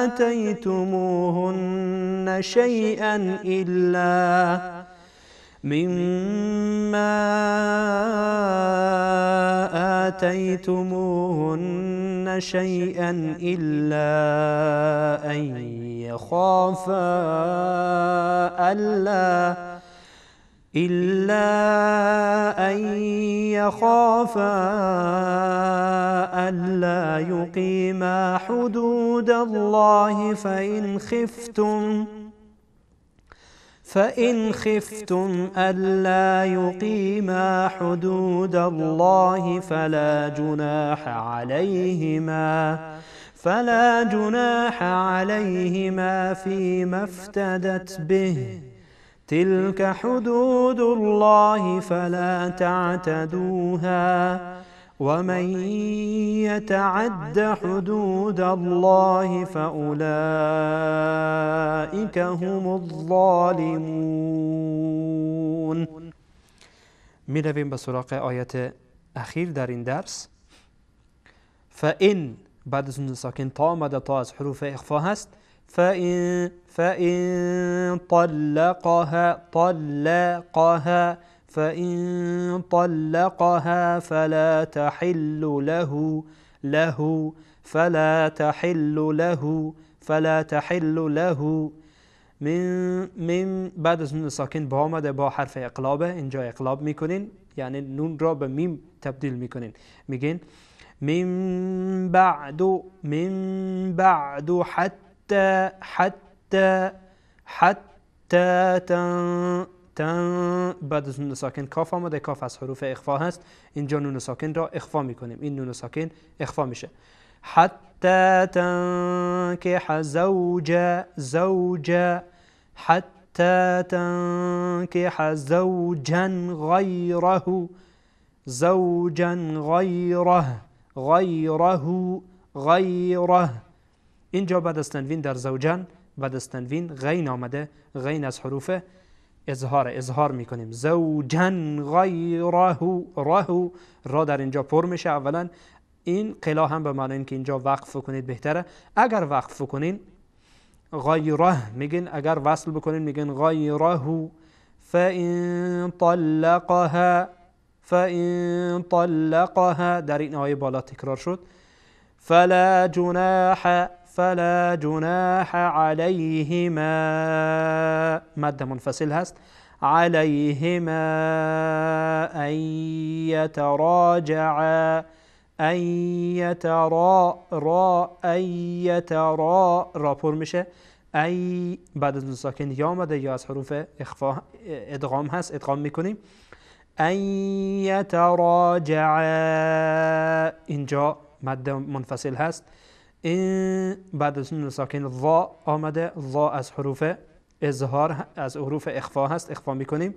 آتيتموهن شيئا إلا مما آتيتموهن شيئا إلا أن يخافا ألا إلا أن يخافا ألا يقيما حدود الله فإن خفتم ألا يقيما حدود الله فلا جناح عليهما فيما افتدت به تلك حدود الله فلا تعتدوها ومن يتعد حدود الله فأولئك هم الظالمون. می رویم به سراغ آیت اخیر در این درس. فإن بعد از نون ساکن تا آمده، تا از حروف اخفا هست. فإن طلقها طلقها فإن طلقها فلا تحل له له فلا تحل له فلا تحل له من بعد از نون ساکن با آمده، با حرف اقلابه، اینجا اقلاب میکنین، یعنی نون را به میم تبدیل میکنین، میگین من بعد من بعد حتی حتی حتی تن تن بعد از نون ساکن کاف آمده، کاف از حروف اخفا هست، اینجا نون ساکن را اخفا میکنیم، این نون ساکن اخفا میشه. حتی تنكح زوجا زوجا حتى تنكح زوجا غيره زوجا غيره غيره غيره. اینجا بعد از تنوین در زوجا بعد از تنوین غین آمده، غین از حروف اظهار، اظهار میکنیم. زوجا غیره ره را در اینجا پر میشه. اولا این قلا هم به معنی اینکه اینجا وقف کنید بهتره، اگر وقف کنین غیره میگن، اگر وصل بکنین میگن غیره. فإن طلقها فإن طلقها در این آیه بالا تکرار شد. فلا جناح فلا جناح علیهما مد منفصل هست، علیهما ان یتراجعا ان یترا را ان یترا را پر میشه. ای بعد از نون ساکن یا آمده یا از حروف اخفا ادغام هست، ادغام میکنیم. ان یتراجعا اینجا مد منفصل هست. این بعد از نون ساکن ضا آمده، ضا از حروف اظهار از حروف اخفا هست، اخفا میکنیم.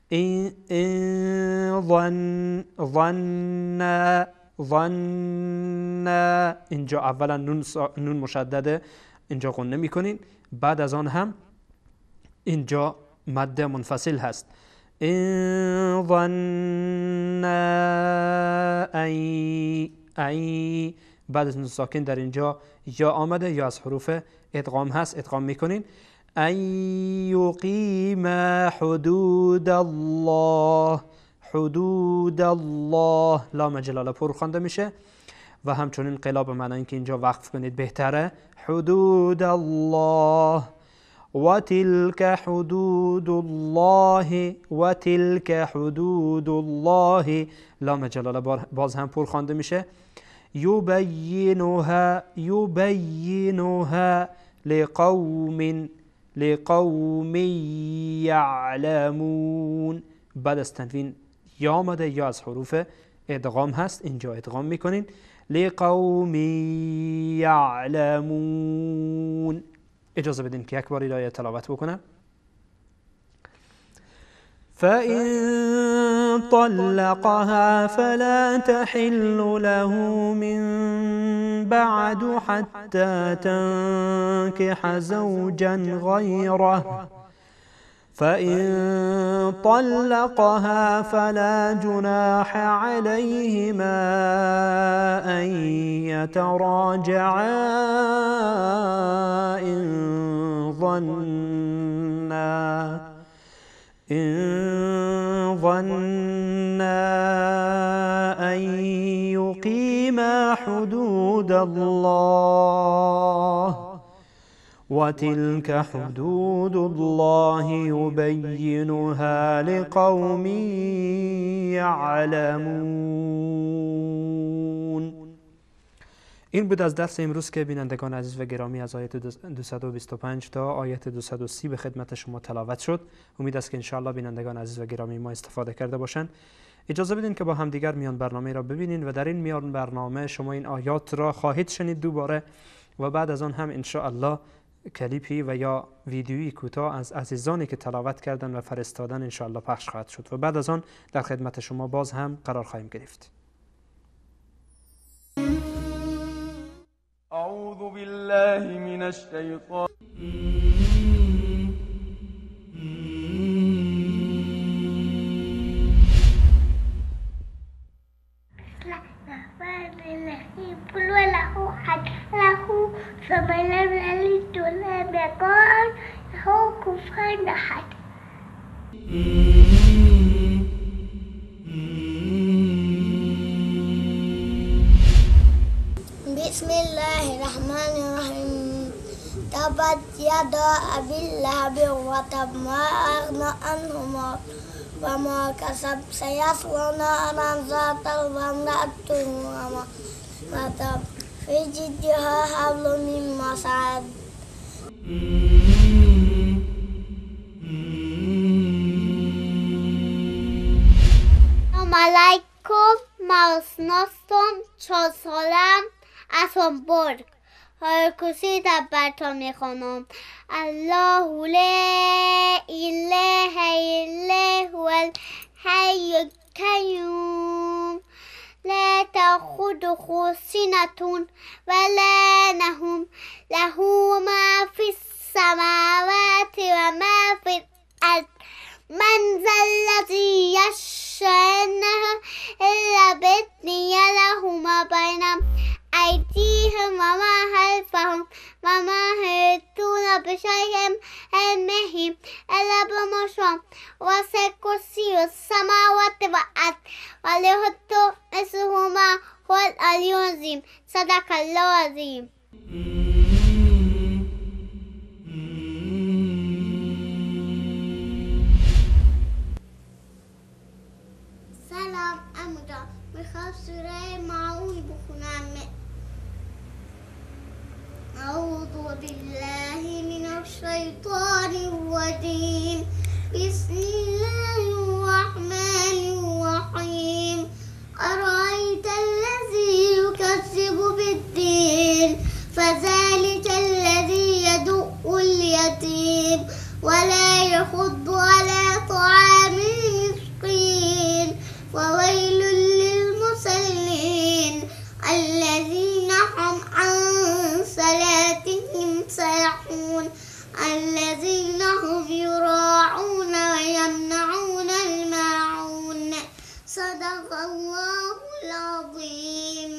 این ظن ظن ظن اینجا اولا نون مشدده، اینجا غنه میکنین، بعد از آن هم اینجا مد منفصل هست. این ظن ای بعد از نون ساکن در اینجا یا آمده یا از حروف ادغام هست، ادغام میکنین. ان یقیم حدود الله حدود الله لام جلاله پر خوانده میشه و همچنین قلا به معنی اینکه اینجا وقف کنید بهتره. حدود الله و تلک حدود الله و تلک حدود الله لام جلاله باز هم پر خوانده میشه. یبینها یبینها لقوم لقوم یعلمون بعد از تنوین یا آمده یا از حروف ادغام هست، اینجا ادغام میکنین. لقوم یعلمون. اجازه بدین که یک بار آیه تلاوت بکنم. فإن طلقها فلا تحل له من بعد حتى تنكح زوجا غيره فإن طلقها فلا جناح عليهما أن يتراجعا إن ظنا أن يقيما حدود الله وتلك حدود الله يبينها لقوم يعلمون. این بود از درس امروز که بینندگان عزیز و گرامی از آیت 225 تا آیت 230 به خدمت شما تلاوت شد. امید است که انشاءالله بینندگان عزیز و گرامی ما استفاده کرده باشند. اجازه بدین که با همدیگر میان برنامه را ببینین و در این میان برنامه شما این آیات را خواهید شنید دوباره و بعد از آن هم انشاءالله کلیپی و یا ویدیویی کوتاه از عزیزانی که تلاوت کردن و فرستادن انشاءالله پخش خواهد شد و بعد از آن در خدمت شما باز هم قرار خواهیم گرفت. اعوذ بالله من الشیطان. بسم الله. الرحيم. قل هو الله أحد الله الصمد لم يلد ولم يكن له كفوا أحد. بسم الله الرحمن الرحيم. تبت يدا أبي لهب وتب ما أغنى عنه ماله وما كسب سيصلى نارا ذات لهب وامرأته حمالة في جيدها حبل من مسد. سلام علیکم، ماسناستم، 4 سالم، از هامبورگ. کرسی در برتان میخوانم. الله لا اله الا هو الحی القیوم لا تأخذه سنة ولا نوم له ما في السماوات وما في الأرض من ذا الذي يشفع إلا بإذنه له ما بين أيديهم وما خلفهم وما يحيطون بشيء من علمه إلا بما شاء وسع كرسيه السماوات والأرض ولا يؤوده حفظهما وهو العلي العظيم. صدق الله العظيم. سلام عموجان، میخوام سوره ماعون بخونم. أعوذ بالله من الشيطان الرجيم. بسم الله الرحمن الرحيم. أرأيت الذي يكذب بالدين فذلك الذي يدع اليتيم ولا يحض على طعام المسكين وويل للمصلين الذين هم عن صلاتهم ساهون الذين هم يراءون ويمنعون الماعون. صدق الله العظيم.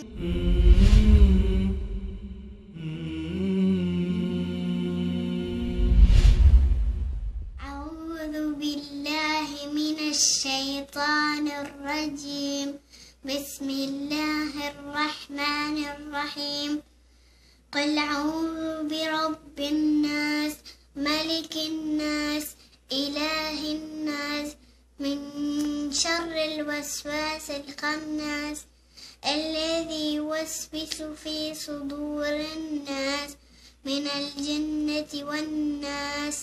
أعوذ بالله من الشيطان الرجيم. بسم الله الرحمن الرحيم. قل أعوذ برب الناس ملك الناس إله الناس من شر الوسواس الخناس الذي يوسوس في صدور الناس من الجنة والناس.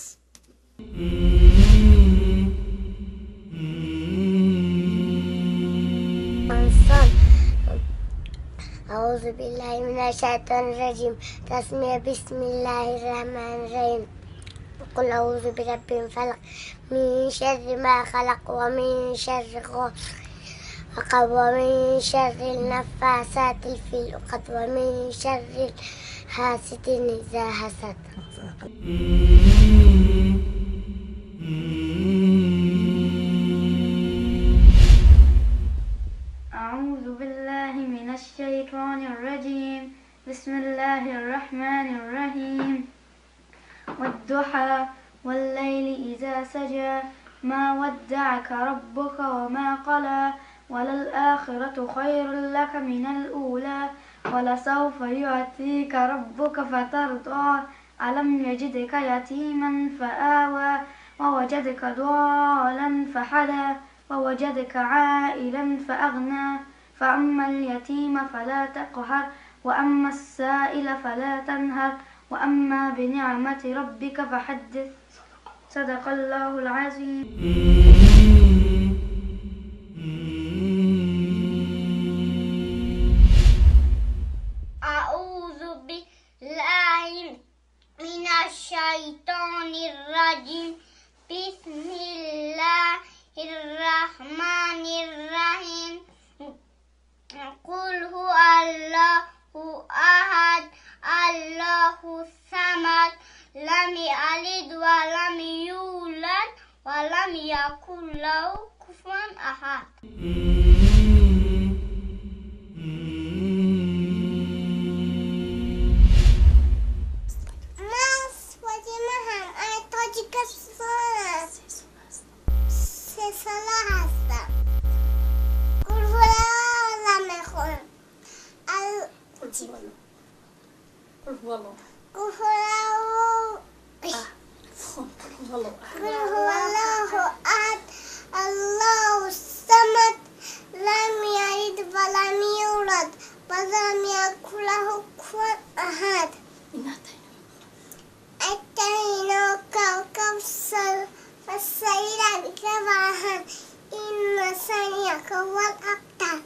أعوذ بالله من الشيطان الرجيم. تسمية بسم الله الرحمن الرحيم. قل أعوذ برب الفلق من شر ما خلق ومن شر غاسق ومن شر النفاثات في العقد ومن شر حاسد إذا حسد. أعوذ بالله من الشيطان الرجيم. بسم الله الرحمن الرحيم. والضحى والليل إذا سجى ما ودعك ربك وما قلى وللآخرة خير لك من الأولى ولسوف يعطيك ربك فترضى ألم يجدك يتيما فآوى ووجدك ضالا فهدى ووجدك عائلا فأغنى فأما اليتيم فلا تقهر وأما السائل فلا تنهر وأما بنعمة ربك فحدث. صدق الله العظيم. أعوذ بالله من الشيطان الرجيم. بسم الله الرحمن الرحيم. قل هو الله أحد الله الصمد لم يلد ولم يولد ولم يكن له كفوا أحد. قل هو الله. قل هو الله أحد الله الصمد لم يلد ولم يولد ولم يكن له كفوا أحد. أعطيناك الكوثر فصل لربك وانحر إن شانئك هو الأبتر.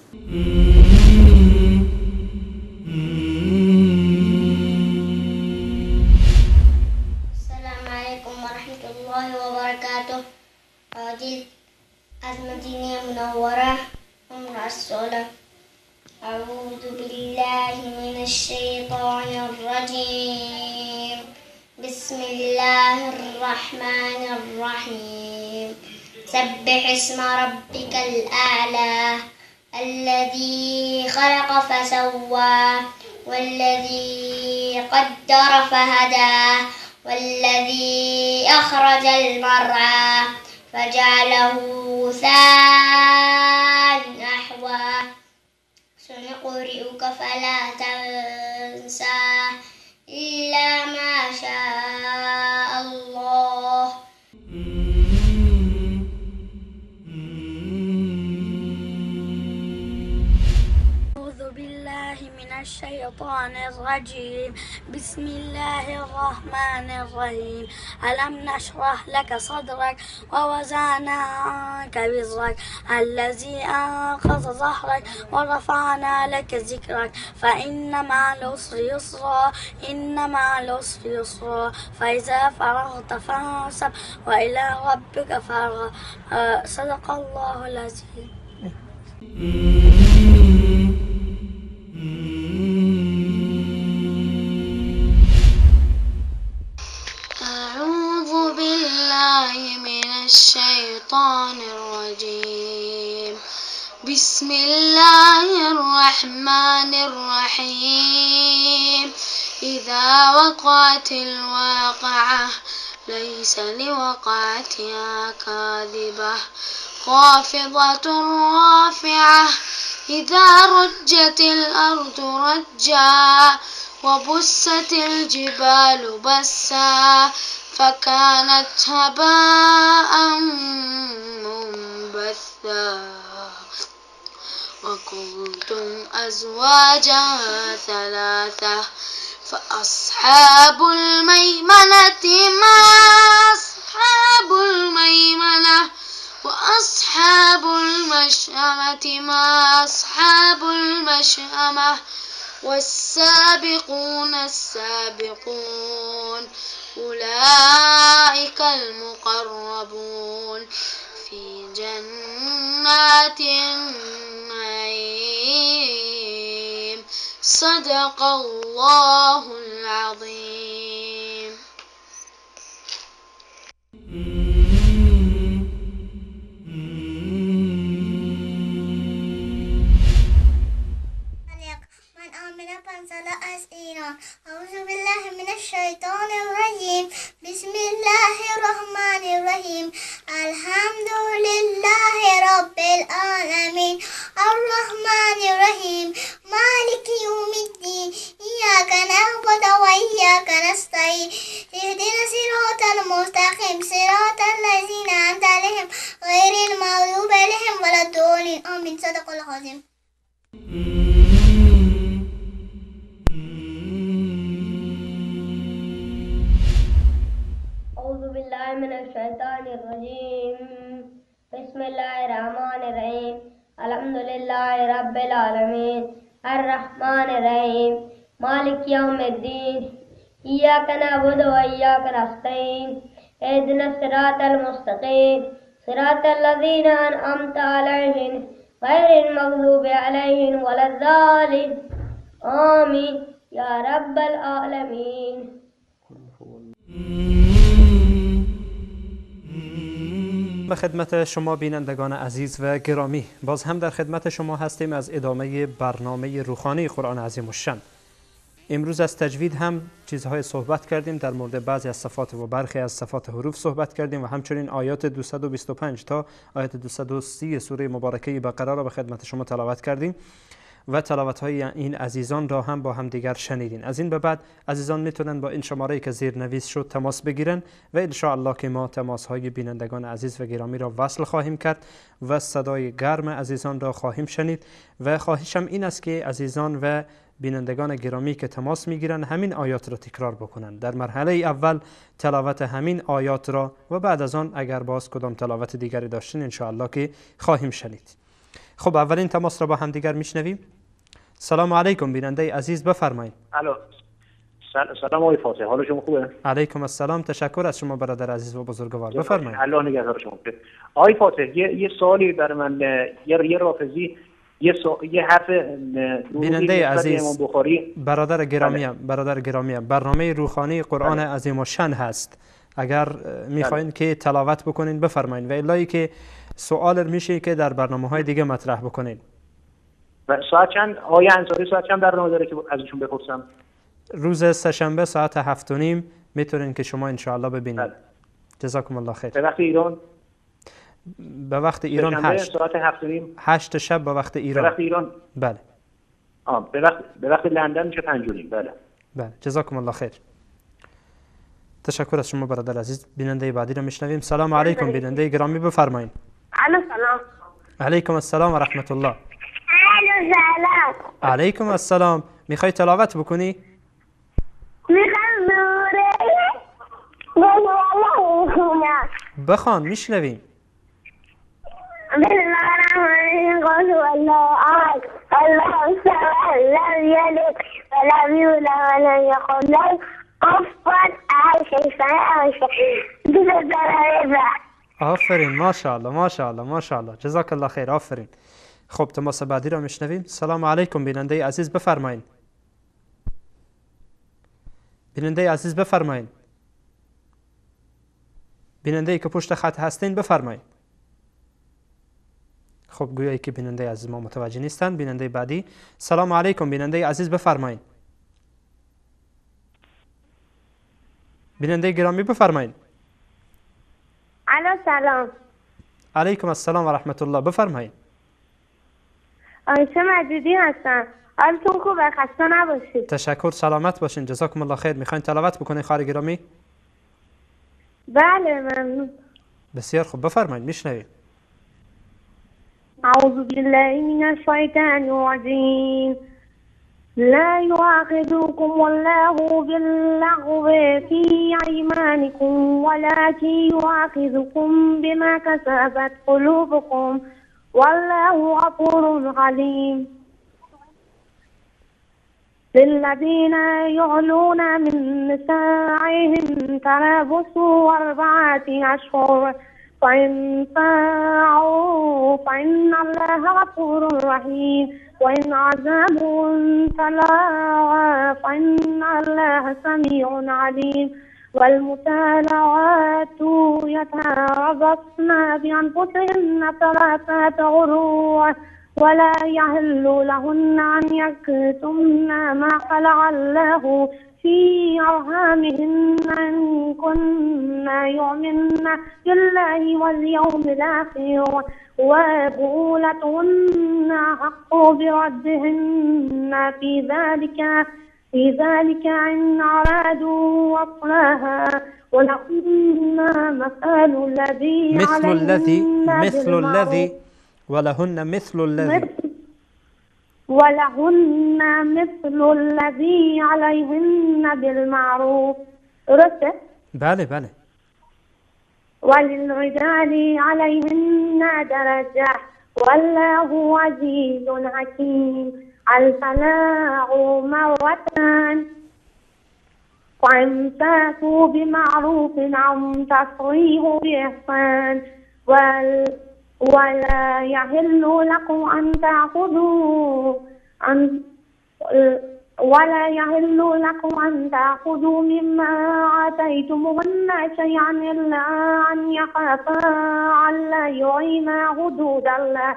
السلام عليكم ورحمة الله وبركاته. عادل المدينة المنورة عمر الصلاة. أعوذ بالله من الشيطان الرجيم. بسم الله الرحمن الرحيم. سبح اسم ربك الأعلى الذي خلق فسوى والذي قدر فهدى والذي أخرج المرعى فجعله غثاء أحوى. سنقرئك فلا تنسى إلا ما شاء الله. أعوذ بالله من الشيطان الرجيم. بسم الله الرحمن الرحيم. ألم نشرح لك صدرك ووزعنا عنك وزرك الذي أنقض ظهرك ورفعنا لك ذكرك فإن مع العسر يسرا إن مع العسر يسرا فإذا فرغت فانصب وإلى ربك فارغب. صدق الله العظيم. أعوذ بالله من الشيطان الرجيم. بسم الله الرحمن الرحيم. إذا وقعت الواقعة ليس لوقعتها كاذبة خافضة رافعة إذا رجت الأرض رجا وبست الجبال بسا فكانت هباء منبثا وكنتم أزواجا ثلاثة فأصحاب الميمنة ما أصحاب الميمنة وأصحاب المشأمة ما أصحاب المشأمة والسابقون السابقون أولئك المقربون في جنات النعيم. صدق الله العظيم. من آمن فانزل أسئلة. أعوذ بالله من الشيطان الرجيم. بسم الله الرحمن الرحيم. الحمد لله رب العالمين الرحمن الرحيم مالك يوم الدين إياك نعبد وإياك نستعين اهدنا صراط المستقيم صراط الذين أنعمت عليهم غير المغضوب عليهم ولا الضالين. آمين. صدق الله العظيم. أعوذ بالله من الشيطان الرجيم. بسم الله الرحمن الرحيم. الحمد لله رب العالمين الرحمن الرحيم مالك يوم الدين إياك نعبد وإياك نستعين اهدنا الصراط المستقيم صراط الذين أنعمت عليهم غير المغضوب عليهم ولا الضالين. آمين يا رب العالمين. به خدمت شما بینندگان عزیز و گرامی، باز هم در خدمت شما هستیم از ادامه برنامه روخانی قرآن عظیم الشان. امروز از تجوید هم چیزهای صحبت کردیم، در مورد بعضی از صفات و برخی از صفات حروف صحبت کردیم و همچنین آیات 225 تا آیات 230 سوره مبارکه بقره را به خدمت شما تلاوت کردیم و تلاوت های این عزیزان را هم با هم دیگر شنیدین. از این به بعد عزیزان میتونن با این شماره که زیر نویس شد تماس بگیرن و ان شاء الله که ما تماس های بینندگان عزیز و گرامی را وصل خواهیم کرد و صدای گرم عزیزان را خواهیم شنید. و خواهشم این است که عزیزان و بینندگان گرامی که تماس میگیرن همین آیات را تکرار بکنن. در مرحله اول تلاوت همین آیات را و بعد از آن اگر باز کدام تلاوت دیگری داشتین ان شاء الله که خواهیم شنید. خب اولین تماس را با هم دیگر میشنویم. سلام علیکم بیننده عزیز، بفرمایید. الو، سلام آقای فاطمه، حال شما خوبه؟ علیکم السلام، تشکر از شما برادر عزیز و بزرگوار، بفرمایید. الله نگهدار شما. آقای فاطمه یه سوالی برای من، یه رافضی یه حرف بیننده عزیز، برادر گرامیم، برادر گرامیم، برنامه روخانی قرآن عظیم الشان هست. اگر میخواین که تلاوت بکنین بفرمایین و الایی که سوال میشه که در برنامه های دیگه مطرح بکنین. و ساعت چند آیه انصاری ساعت چند برنامه داره که ازشون بپرسم؟ روز سه‌شنبه ساعت 7:30 میتونین که شما انشاءالله ببینید. جزاکم الله خیر. به وقت ایران؟ به وقت ایران 8 ساعت 7:30، 8 شب به وقت ایران. به وقت ایران؟ بله. به وقت لندن میشه 5:30. بله بله. جزاکم الله خیر. تشکر از شما برادر عزیز. بیننده بعدی رو میشنویم. سلام علیکم بیننده گرامی، بفرمایید. الو سلام. علیکم السلام و رحمت الله. الو سلام. علیکم السلام. میخوای تلاوت بکنی؟ میخوام دوره بخوان، میشنویم. بسم الله الرحمن الرحیم، قل هو الله احد، الله الصمد، لم یلد ولم یولد ولم یکن له کفوا احد. آفرین، ماشاءالله ماشاءالله ماشاءالله، جزاک الله خیر، آفرین. خب تماس بعدی را میشنویم. سلام علیکم بیننده عزیز، بفرمایید. بیننده عزیز بفرمایید. بیننده ای که پشت خط هستین بفرمایید. خب گویایی که بیننده عزیز ما متوجه نیستن. بیننده بعدی. سلام علیکم بیننده عزیز، بفرمایید. بیننده گرامی بفرمایید. الو سلام. علیکم السلام و رحمت الله، بفرمایید. آیشه مجیدی هستم. حالتون خوبه؟ خسته نباشید. تشکر، سلامت باشین، جزاکم الله خیر. میخواین تلاوت بکنین خواهر گرامی؟ بله ممنون. بسیار خوب، بفرمایید، میشنویم. اعوذ بالله من الشیطان الرجیم. لا يؤاخذكم الله باللغو في أيمانكم ولكن يؤاخذكم بما كسبت قلوبكم والله غفور حليم. للذين يعلون من نسائهم تربص 4 أشهر فإن فاعوا فإن الله غفور رحيم وإن عزموا فلا فإن الله سميع عليم. والمطلقات يتربصن بأنفسهن 3 قروء ولا يحل لهن أن يكتمن ما خلق الله في أرحامهن إن كن يؤمن بالله واليوم الآخر وبعولتهن أحق بردهن في ذلك إن أرادوا إصلاحا ولهن مثل الذي ولهن مثل الذي ولهن مثل الذي عليهن بالمعروف. درسته؟ بله بله. وللرجال عليهن درجة والله عزيز حكيم. الطلاق مرتان فإمساك بمعروف أو تسريح بإحسان ولا يحل لكم أن تأخذوا مما آتيتموهن شيئا إلا أن يخافا ألا يقيما حدود الله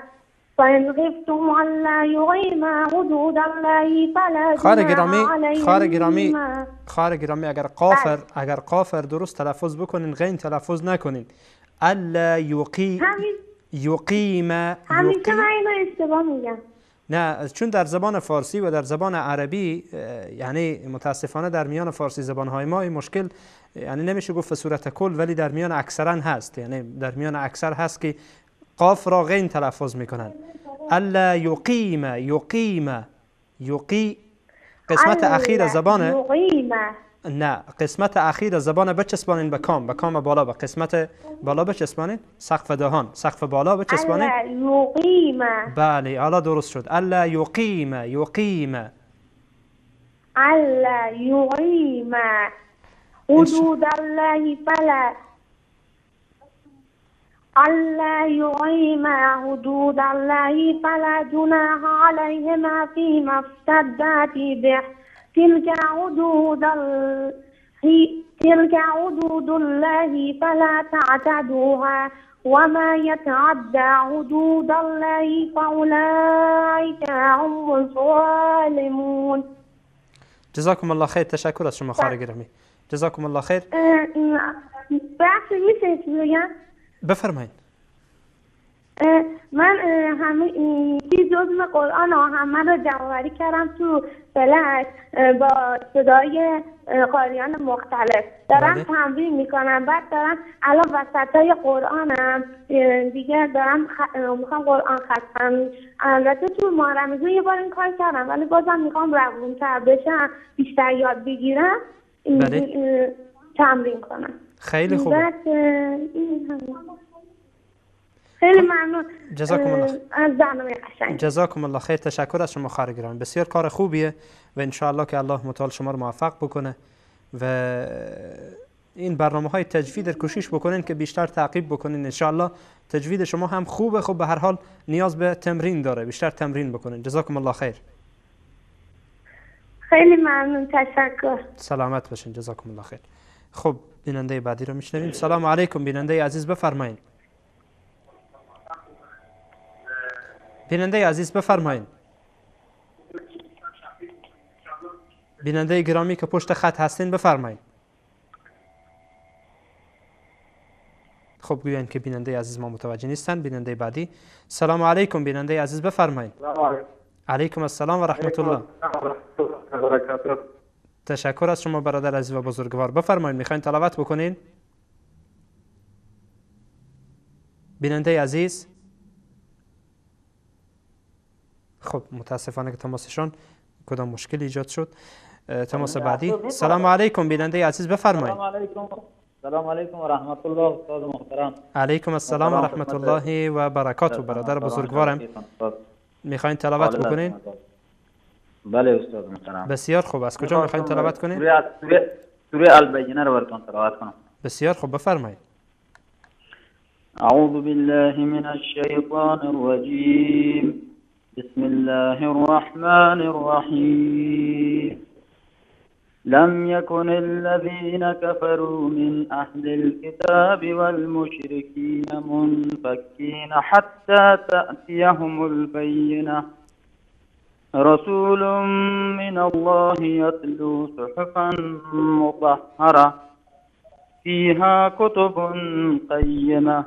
فإن خفتم ألا يقيما حدود الله فلا جناح عليهما. خواهر گرامی اگر قافر درست تلفظ بکنین، غین تلفظ نکنین. الا یقیم همیشه من اینو اشتباه میگم. نه، چون در زبان فارسی و در زبان عربی، یعنی متاسفانه در میان فارسی زبانهای ما این مشکل، یعنی نمیشه گفت به صورت کل، ولی در میان اکثرا هست، یعنی در میان اکثر هست که قاف را غین تلفظ میکنن. الا یقیم، یقیم، یقی، قسمت اخیر زبان، نه، قسمت اخیر زبان بچسبانین به کام، به کام بالا، به قسمت بالا بچسبانین، سقف دهان، سقف بالا بچسبانین. الا یقیم. بله، حالا درست شد. الا یقیم، یقیم. الا یقیم حدود الله فلا، الا یقیم حدود الله فلا جناح علیهما فیما افتدت به تلك حدود الله فلا تعتدوها وما يتعدى حدود الله فأولئك هم الظالمون. جزاکم الله خیر. تشکر از شما خواهر گرامی. جزاکم الله خیر. بخشید، میشه چیزی بگم؟ بفرمایید. من همه جزء قرآن همه رو جمع‌آوری کردم تو فلش با صدای قاریان مختلف دارم. بله. تمرین میکنم. بعد دارم الان وسط های قرآنم دیگه دارم میخوام قرآن ختم. البته تو ماه رمضان یه بار این کار کردم، ولی بازم میخوام روونتر بشم، بیشتر یاد بگیرم. بله. تمرین کنم. خیلی خوبه. بعد این همین. خیلی ممنون. جزاکم الله. از برنامه قشنگ. جزاکم الله خیر. تشکر از شما خواهر گرامی. بسیار کار خوبیه و انشاءالله که الله متعال شما رو موفق بکنه و این برنامه های تجوید رو کوشش بکنین که بیشتر تعقیب بکنین. انشاءالله تجوید شما هم خوبه، خب به هر حال نیاز به تمرین داره، بیشتر تمرین بکنین. جزاکم الله خیر. خیلی ممنون، تشکر. سلامت باشین. جزاکم الله خیر. خب، بیننده بعدی رو میشنویم. سلام علیکم، بیننده عزیز بفرمایین. بیننده عزیز بفرمایین. بیننده گرامی که پشت خط هستین بفرمایین. خب، گویند که بیننده عزیز ما متوجه نیستن. بیننده بعدی. سلام علیکم، بیننده عزیز بفرمایین. علیکم السلام و رحمت الله. تشکر از شما برادر عزیز و بزرگوار. بفرمایید، میخواین تلاوت بکنین؟ بیننده عزیز، خب متاسفانه که تماسشان کدام مشکل ایجاد شد. تماس بعدی. سلام علیکم، بیننده عزیز بفرمایید. سلام علیکم، سلام علیکم و رحمت الله، استاد محترم. علیکم السلام و رحمت الله و برکاته. برادر بزرگوارم، میخواین تلاوت بکنین؟ بله استاد محترم. بسیار خوب. از کجا میخواین تلاوت کنین؟ سوره البینه رو براتون تلاوت کنم. بسیار خوب، بفرمایید. اعوذ بالله من الشیطان الرجیم. بسم الله الرحمن الرحیم. لم يكن الذين كفروا من أهل الكتاب والمشركين منفكين حتى تأتيهم البينة رسول من الله يتلو صحفا مطهرة فيها كتب قيمة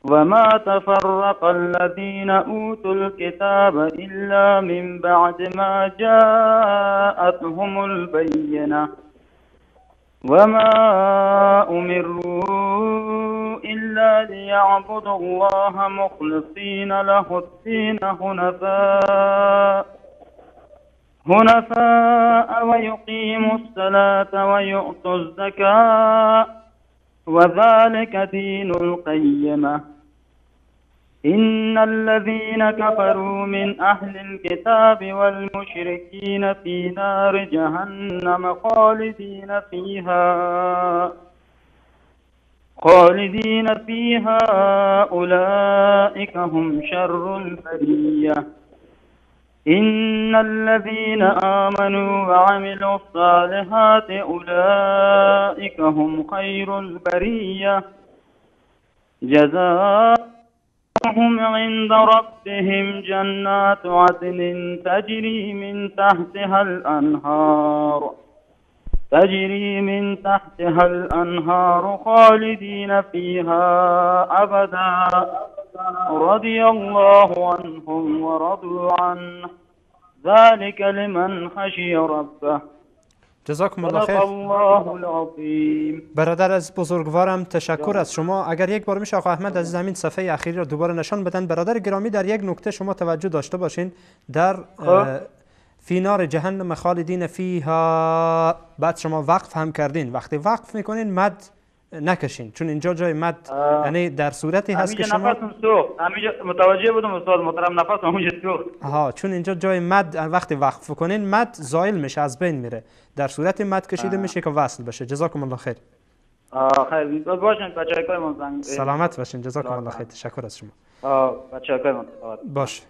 وما تفرق الذين أوتوا الكتاب إلا من بعد ما جاءتهم البينة وما أمروا إلا ليعبدوا الله مخلصين له الدين حنفاء ويقيموا الصلاة ويؤتوا الزكاة وذلك دين القيمة. إن الذين كفروا من أهل الكتاب والمشركين في نار جهنم خالدين فيها أولئك هم شر البرية. إن الذين آمنوا وعملوا الصالحات أولئك هم خير البرية. جزاؤهم عند ربهم جنات عدن تجري من تحتها الأنهار خالدين فيها أبدا. رضي الله عنهم ورضوا عنه ذلك لمن خشي ربه. جزاکم الله خیر. الله العظیم. برادر از بزرگوارم تشکر از شما. اگر یک بار میشه آقا احمد عزیز همین صفحه اخیری را دوباره نشان بدن. برادر گرامی در یک نکته شما توجه داشته باشین، در فی نار جهنم خالدین فیها، بعد شما وقف هم کردین. وقتی وقف میکنین مد نکشین، چون اینجا جای مد، یعنی در صورتی هست که شما متوجه بودم استاد محترم، نفسم همینجا سوخت. ها، چون اینجا جای مد وقتی وقف کنین مد زایل میشه، از بین میره. در صورت مد کشیده میشه که وصل بشه. جزاکم الله خیر. خیر باشین بچه‌های من، سلامت باشین. جزاکم الله خیر. تشکر از شما. بچه‌های من باش.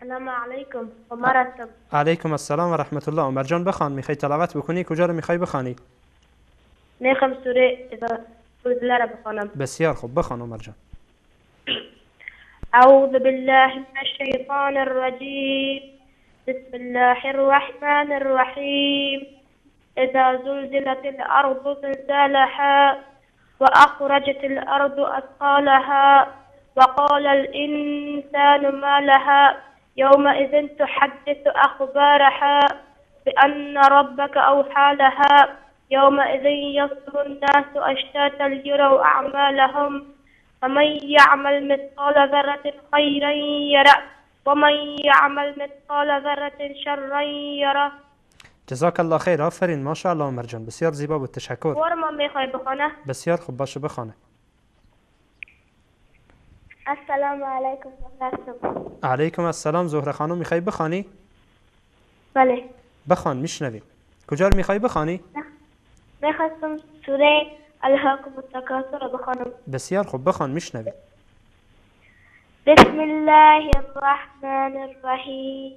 السلام علیکم عمر. علیکم السلام و رحمت الله. عمر جان بخوان، میخوای تلاوت بکنی؟ کجا رو میخوای بخوانی؟ میخوام سوره زلزله رو بخوانم. بسیار خوب، بخوان عمر جان. اعوذ بالله من الشیطان الرجیم، بسم الله الرحمن الرحیم، اذا زلزلت الارض زلزالها واخرجت الارض اثقالها وقال الانسان ما لها يومئذ تحدث أخبارها بأن ربك أوحى لها يومئذ يصدر الناس أشتاتا ليروا أعمالهم فمن يعمل مثقال ذرة خيرا يره ومن يعمل مثقال ذرة شرا يره. جزاک الله خیر. آفرین، ماشاءالله عمر جان، بسیار زیبا بود. تشکر. ما میخوای بخوانه؟ بسیار خوب، باشه بخوانه. السلام علیکم و علیکم السلام. زهره خانم میخوای بخوانی؟ بله بخوان، میشنویم. کجا رو میخوای بخوانی؟ میخواستم سوره الهاکم التکاثر رو بخوانم. بسیار خوب، بخوان، میشنویم. بسم الله الرحمن الرحیم،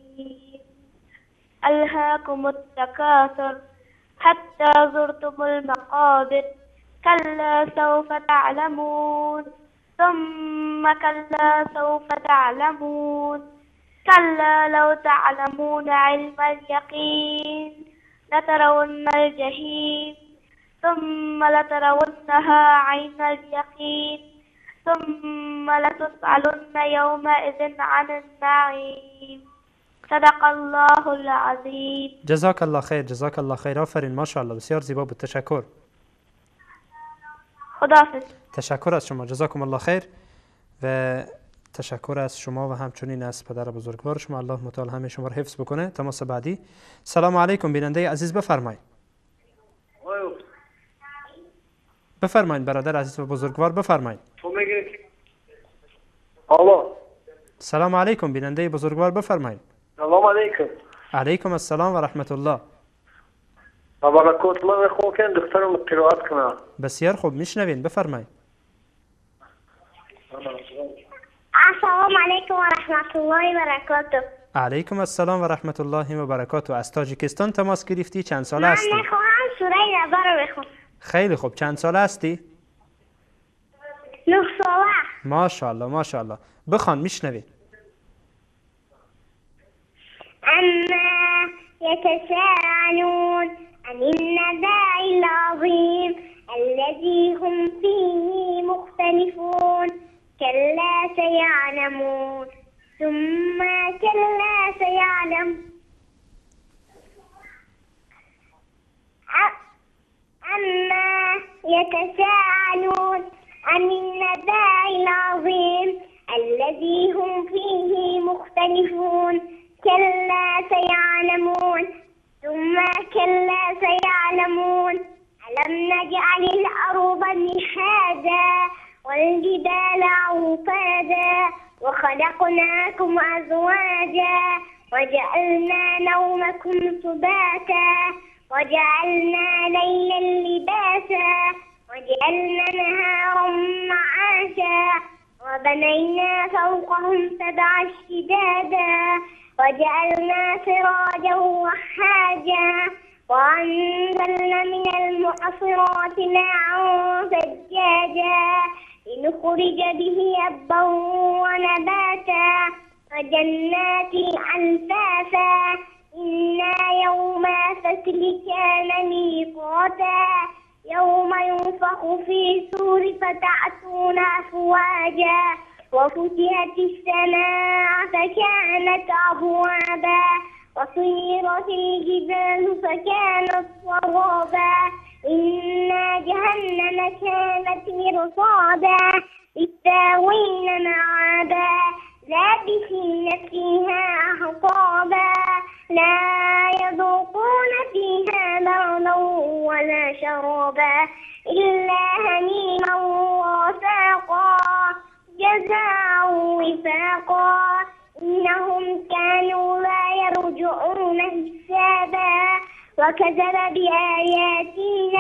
الهاکم التکاثر حتی زرتم المقابر کلا سوف تعلمون ثم كلا سوف تعلمون كلا لو تعلمون علم اليقين لترون الجحيم ثم لترونها عين اليقين ثم لتسألن يومئذ عن النعيم. صدق الله العظیم. جزاک الله خیر. جزاک الله خیر. آفرین، ماشاءالله، بسیار زیبا بود. تشکر. خداحافظ. تشکر از شما. جزاکم الله خیر. و تشکر از شما و همچنین از پدر بزرگوار شما. الله متعال همه شما رو حفظ بکنه. تماس بعدی. سلام علیکم بیننده عزیز، بفرمایید. بفرمایید برادر عزیز و بزرگوار، بفرمایید. سلام علیکم بیننده بزرگوار، بفرمایید. سلام علیکم. علیکم السلام و رحمت الله و برکات. من میخوام که دخترم قرائت کنم. بسیار خوب، میشنوین، بفرمایید. السلام علیکم و رحمت الله و برکاته. علیکم السلام و رحمت الله و برکاته. از تاجیکستان تماس گرفتی، چند ساله هستی؟ من میخوام سوره نبأ رو بخونم. خیلی خوب، چند ساله هستی؟ 9 ساله. ماشاءالله ماشاءالله، بخوان، میشنوین. اما يتساءلون عن النبأ العظيم الذي هم فيه مختلفون كلا سيعلمون ثم كلا سيعلم عما يتساءلون عن النبأ العظيم الذي هم فيه مختلفون كلا سيعلمون ثم كلا سيعلمون ألم نجعل الأرض مهادا والجبال أوتادا وخلقناكم أزواجا وجعلنا نومكم سباتا وجعلنا ليلا لباسا وجعلنا نهارا معاشا وبنينا فوقهم 7 شدادا وجعلنا سراجا وهاجا وأنزلنا من المعصرات ماء ثجاجا لنخرج به حبا ونباتا وجنات ألفافا إن يوم الفصل كان ميقاتا يوم ينفخ في الصور فتأتون أفواجا وفتحت السماء فكانت أبوابا وسيرت الجبال فكانت سرابا إن جهنم كانت مرصادا للطاغين مآبا لابثين فيها أحقابا لا يذوقون فيها بردا ولا شرابا إلا حميما وغساقا جزاء وفاقا إنهم كانوا لا يرجعون حسابا وكذب بآياتنا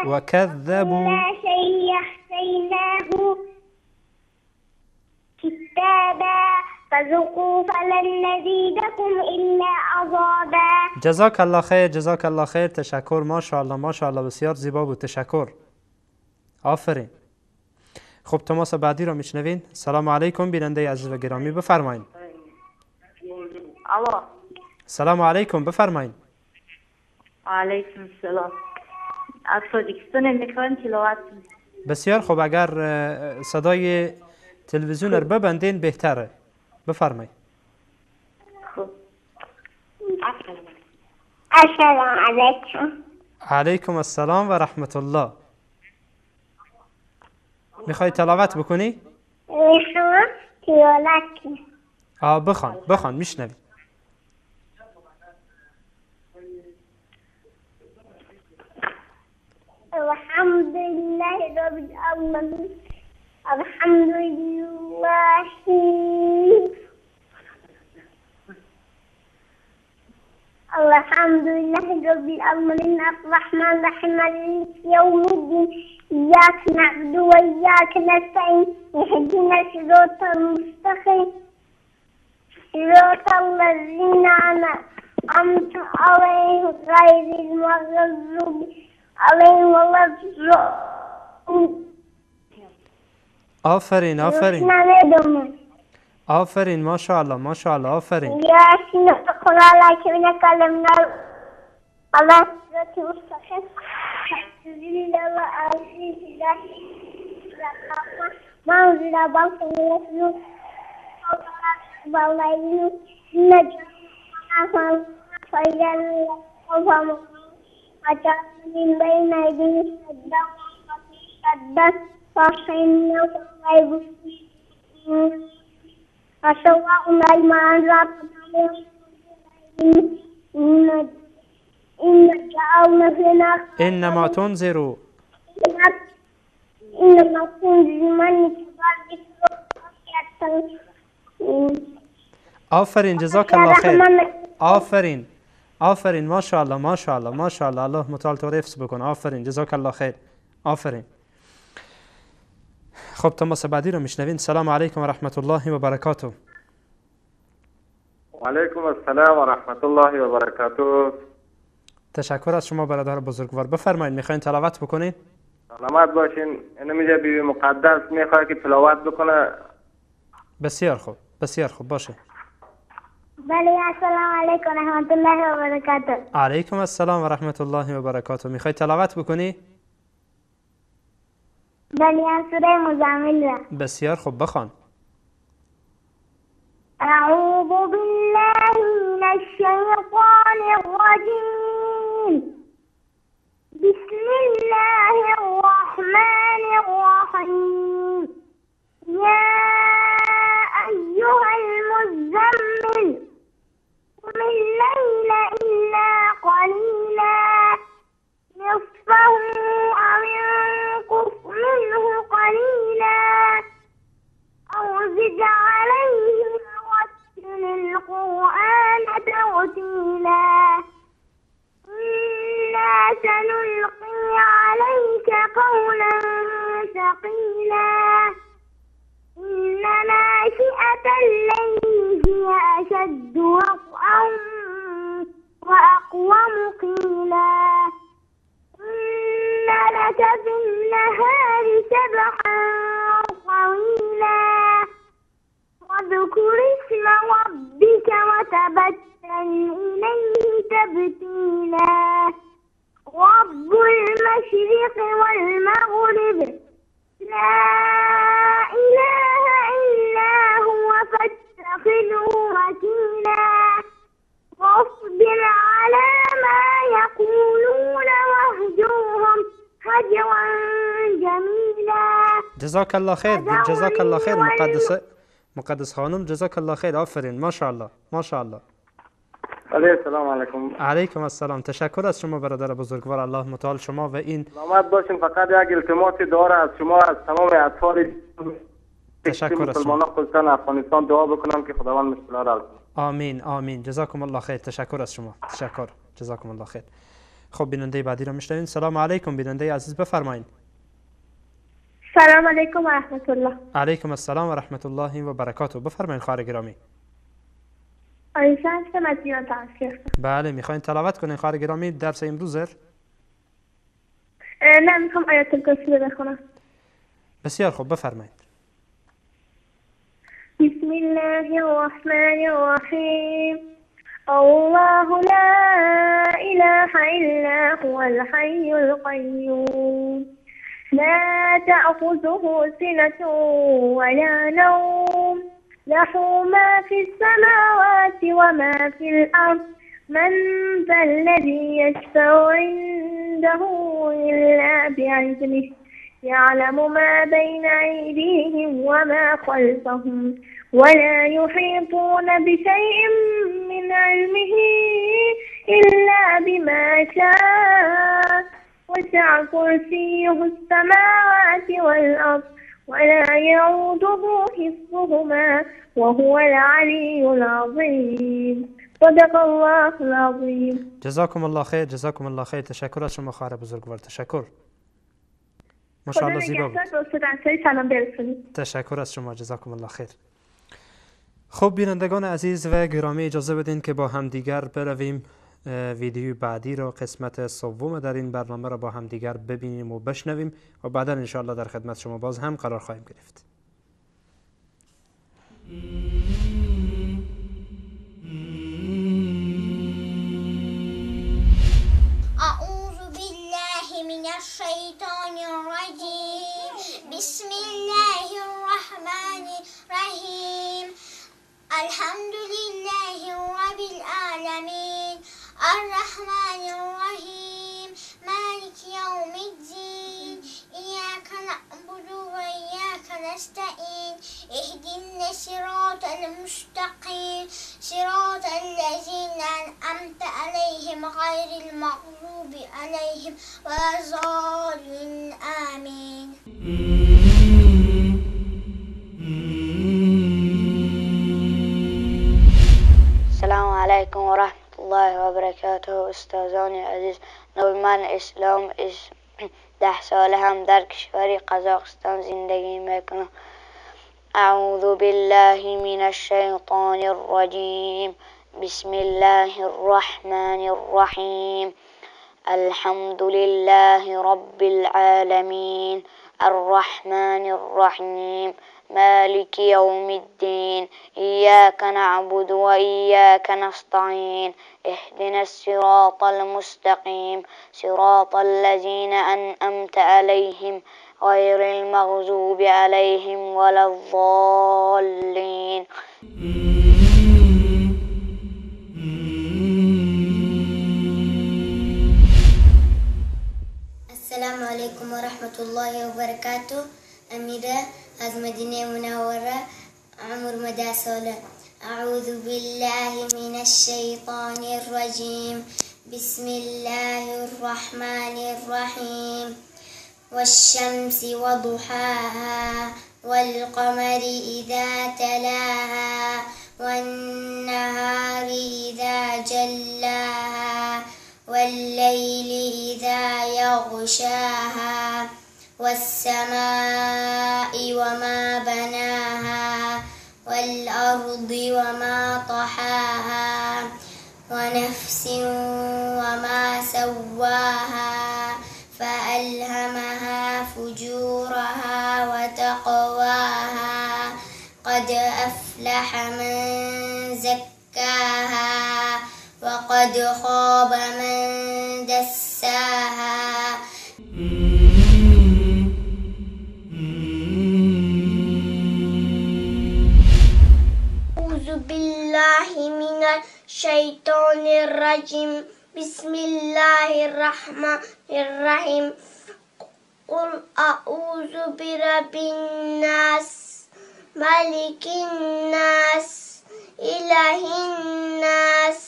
وكذبوا لا شيء أحصيناه كتابا فذوقوا فلن نزيدكم إلا عذابا. جزاک الله خیر، جزاک الله خیر. تشکر. ماشاءالله ماشاءالله، بسیار زیبا بود. تشکر، آفرین. خب تماس بعدی را میشنوین. سلام علیکم بیننده عزیز و گرامی، بفرمایید. الو. سلام علیکم، بفرمایید. علیکم السلام. از تاجیکستان میخوایم تلاوت. بسیار خوب، اگر صدای تلویزیون رو ببندین بهتره. بفرمایید. خب. السلام علیکم. علیکم السلام و رحمت الله. میخوای تلاوت بکنی؟ میخوام تلاوت کنم. بخوان بخوان، میشنوی. الحمد لله رب العالمین، الحمد لله الحمد لله رب العالمين الرحمن الرحيم مالك يوم الدين إياك نعبد وإياك نستعين اهدنا الصراط المستقيم صراط الذين أنعمت عليهم غير المغضوب عليهم ولا الضالين. آفرین آفرین آفرین، ماشاءالله ماشاءالله، آفرین. یاسین قرآن که کلمنا الله مستقیم إنما تنذر إنما تنذر من آفرین، جزاک الله خیر. آفرین آفرین، ماشاءالله ماشاءالله ماشاءالله، الله متعال تو حفظ بکن. آفرین، جزاک الله خیر. آفرین. خب تماس بعدی رو میشنوین. سلام علیکم و رحمت الله و برکاته. و علیکم السلام و رحمت الله و برکاته. تشکر از شما برادر بزرگوار. بفرمایید، میخواین تلاوت بکنین؟ سلامت باشین. اینم بی بی مقدس میخواد که تلاوت بکنه. بسیار خوب، بسیار خوب، باشه. بله، السلام علیکم و رحمت الله و برکاته. علیکم السلام و رحمت الله و برکاته. میخوای تلاوت بکنی؟ بله، سوره مزمل. بسیار خوب، بخوان. اعوذ بالله من الشیطان الرجیم. بسم الله الرحمن الرحیم. یا ایها المزمل قم الليل إلا قليلا نصفه أو انقص منه قليلا أو زد عليه ورتل القرآن ترتيلا إنا سنلقي عليك قولا ثقيلا إن ناشئة الليل هي أشد وطئا وأقوم قيلا إن لك في النهار سبحا طويلا واذكر اسم ربك وتبتل إليه تبتيلا رب المشرق والمغرب لا إله إلا هو فاتخذه وكيلا واصبر على ما يقولون واهجرهم هجرا جميلا. جزاك الله خیر، جزاك الله خیر مقدس خانم، جزاك الله خیر، آفرین، ماشاءالله ماشاءالله. علیه السلام علیکم. علیکم السلام. تشکر از شما برادر بزرگوار، الله متعال شما و این سلامت باشین. فقط یک التماس داره از شما، از تمام اطفال تشکر از شما. مسلمانان خصوصا افغانستان دعا بکنم که خداوند مشکلات را حل کنه. آمین آمین. جزاکم الله خیر. تشکر از شما، تشکر، جزاکم الله خیر. خب بیننده بعدی را میشنویم. سلام علیکم بیننده عزیز، بفرمایید. سلام علیکم و رحمت الله. علیکم السلام و رحمت الله و برکاته. بفرمایید خواهر گرامی. عایشه هستم از ایران تماس گرفتم. بله، میخواین تلاوت کنین خواهر گرامی درس امروز؟ نه، میخوام آیت الکرسی رو بخونم. بسیار خوب، بفرمایید. بسم الله الرحمن الرحیم. الله لا إله إلا هو الحي القيوم لا تأخذه سنة ولا نوم له ما في السماوات وما في الأرض من ذا الذي يشفع عنده إلا بإذنه يعلم ما بين أيديهم وما خلفهم ولا يحيطون بشيء من علمه إلا بما شاء وسع كرسيه السماوات والأرض ولا يعوده حفظهما وهو العلي العظيم. صدق الله العظیم. جزاکم الله خیر، جزاکم الله خیر. تشکر از شما خواهر بزرگوار، تشکر. ماشاءالله زیبا بود. سلام برسونید. تشکر از شما، جزاکم الله خیر. خب بینندگان عزیز و گرامی، اجازه بدین که با همدیگر برویم ویدیو بعدی را، قسمت سوم در این برنامه را با همدیگر ببینیم و بشنویم و بعدا انشاءالله در خدمت شما باز هم قرار خواهیم گرفت. اعوذ بالله من الشیطان الرجیم. بسم الله الرحمن الرحیم. الحمد لله رب العالمین. الرحمن الرحیم. مالک یوم الدین. ایاک نعبد و ایاک نستعین. اهدنا الصراط المستقیم. صراط الذین انعمت علیهم غیر المغضوب علیهم ولا الضالین. آمین. السلام علیکم و رحمت الله و برکاته. استادان عزیز، نام من اسلام 10 ساله هم در کشور قزاقستان زندگی میکنم. اعوذ بالله من الشیطان الرجیم. بسم الله الرحمن الرحیم. الحمد لله رب العالمین. الرحمن الرحیم. مالك يوم الدين. إياك نعبد وإياك نستعين. اهدنا الصراط المستقيم. صراط الذين أنعمت عليهم غير المغضوب عليهم ولا الضالين. السلام عليكم ورحمة الله وبركاته. أميرة از مدینه منوره، عمر 10 ساله. اعوذ بالله من الشیطان الرجیم. بسم الله الرحمن الرحیم. والشمس وضحاها والقمر اذا تلاها والنهار اذا جلاها واللیل اذا یغشاها والسماء وما بناها والأرض وما طحاها ونفس وما سواها فألهمها فجورها وتقواها قد أفلح من زكاها وقد خاب من دساها. بالله من الشيطان الرجيم. بسم الله الرحمن الرحيم. قل أعوذ برب الناس، ملك الناس، إله الناس،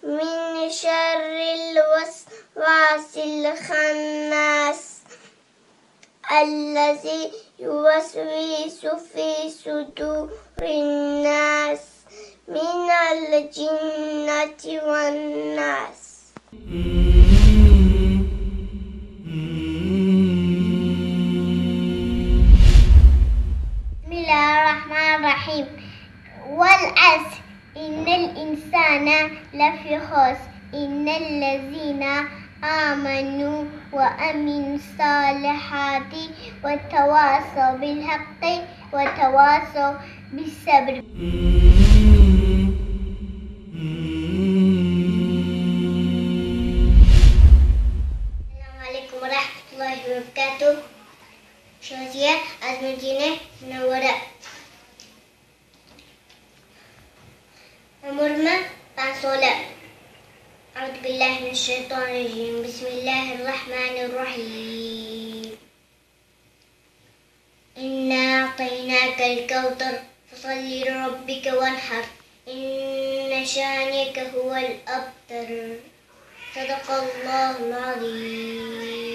من شر الوسواس الخناس، الذي يوسوس في صدور الناس، من الجنة والناس. بسم الله الرحمن الرحيم. والعصر، إن الإنسان لفي خسر، إن الذين آمنوا وعملوا الصالحات وتواصوا بالحق وتواصوا بالصبر. السلام عليكم ورحمة الله وبركاته. شازية از مدينة منورة. عمرنا 5 ساله. أعوذ بالله من الشيطان الرجيم. بسم الله الرحمن الرحيم. إنا أعطيناك الكوثر فصل لربك وانحر، إن شانئك هو الأبتر. صدق الله العظيم.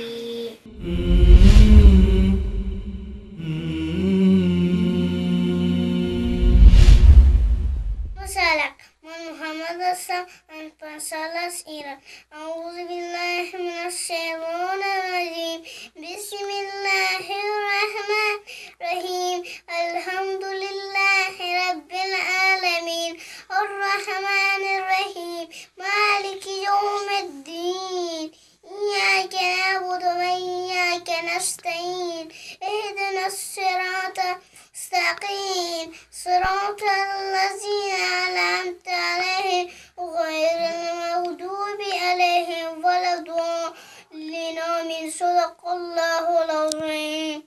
سلام، من محمد هستم، من 5 ساله از ایران. اعوذ بالله من الشیطان الرجیم. بسم الله الرحمن الرحیم. الحمد لله رب العالمین، الرحمن الرحیم، مالک یوم الدین، ایاک نعبد و ایاک نستعین، اهدنا الصراط المستقیم، صراط الذین أنعمت عليهم غير المغضوب عليهم ولا الضالين. آمين. صدق الله العظیم.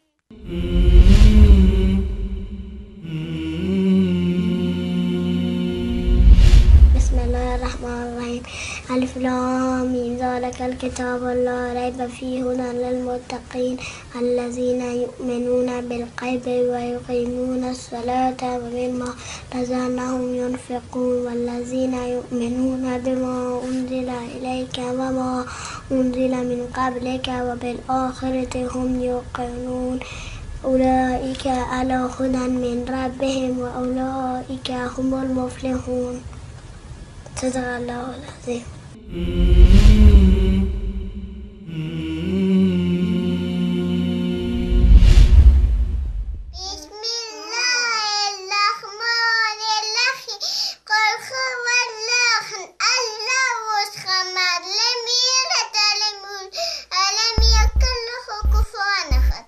بسم الله الرحمن الرحیم. الف لام میم، ذلك الكتاب لا ريب فيه، هدى للمتقين، الذين يؤمنون بالغيب ويقيمون الصلاة ومما رزقناهم ينفقون، والذين يؤمنون بما أنزل إليك وما أنزل من قبلك وبالآخرة هم يوقنون، أولئك على هدى من ربهم وأولئك هم المفلحون. صدق الله العظیم. بسم الله الرحمن الرحیم. قل هو الله الله الصمد، لم يلد ولم يولد ولم يكن له كفوا أحد.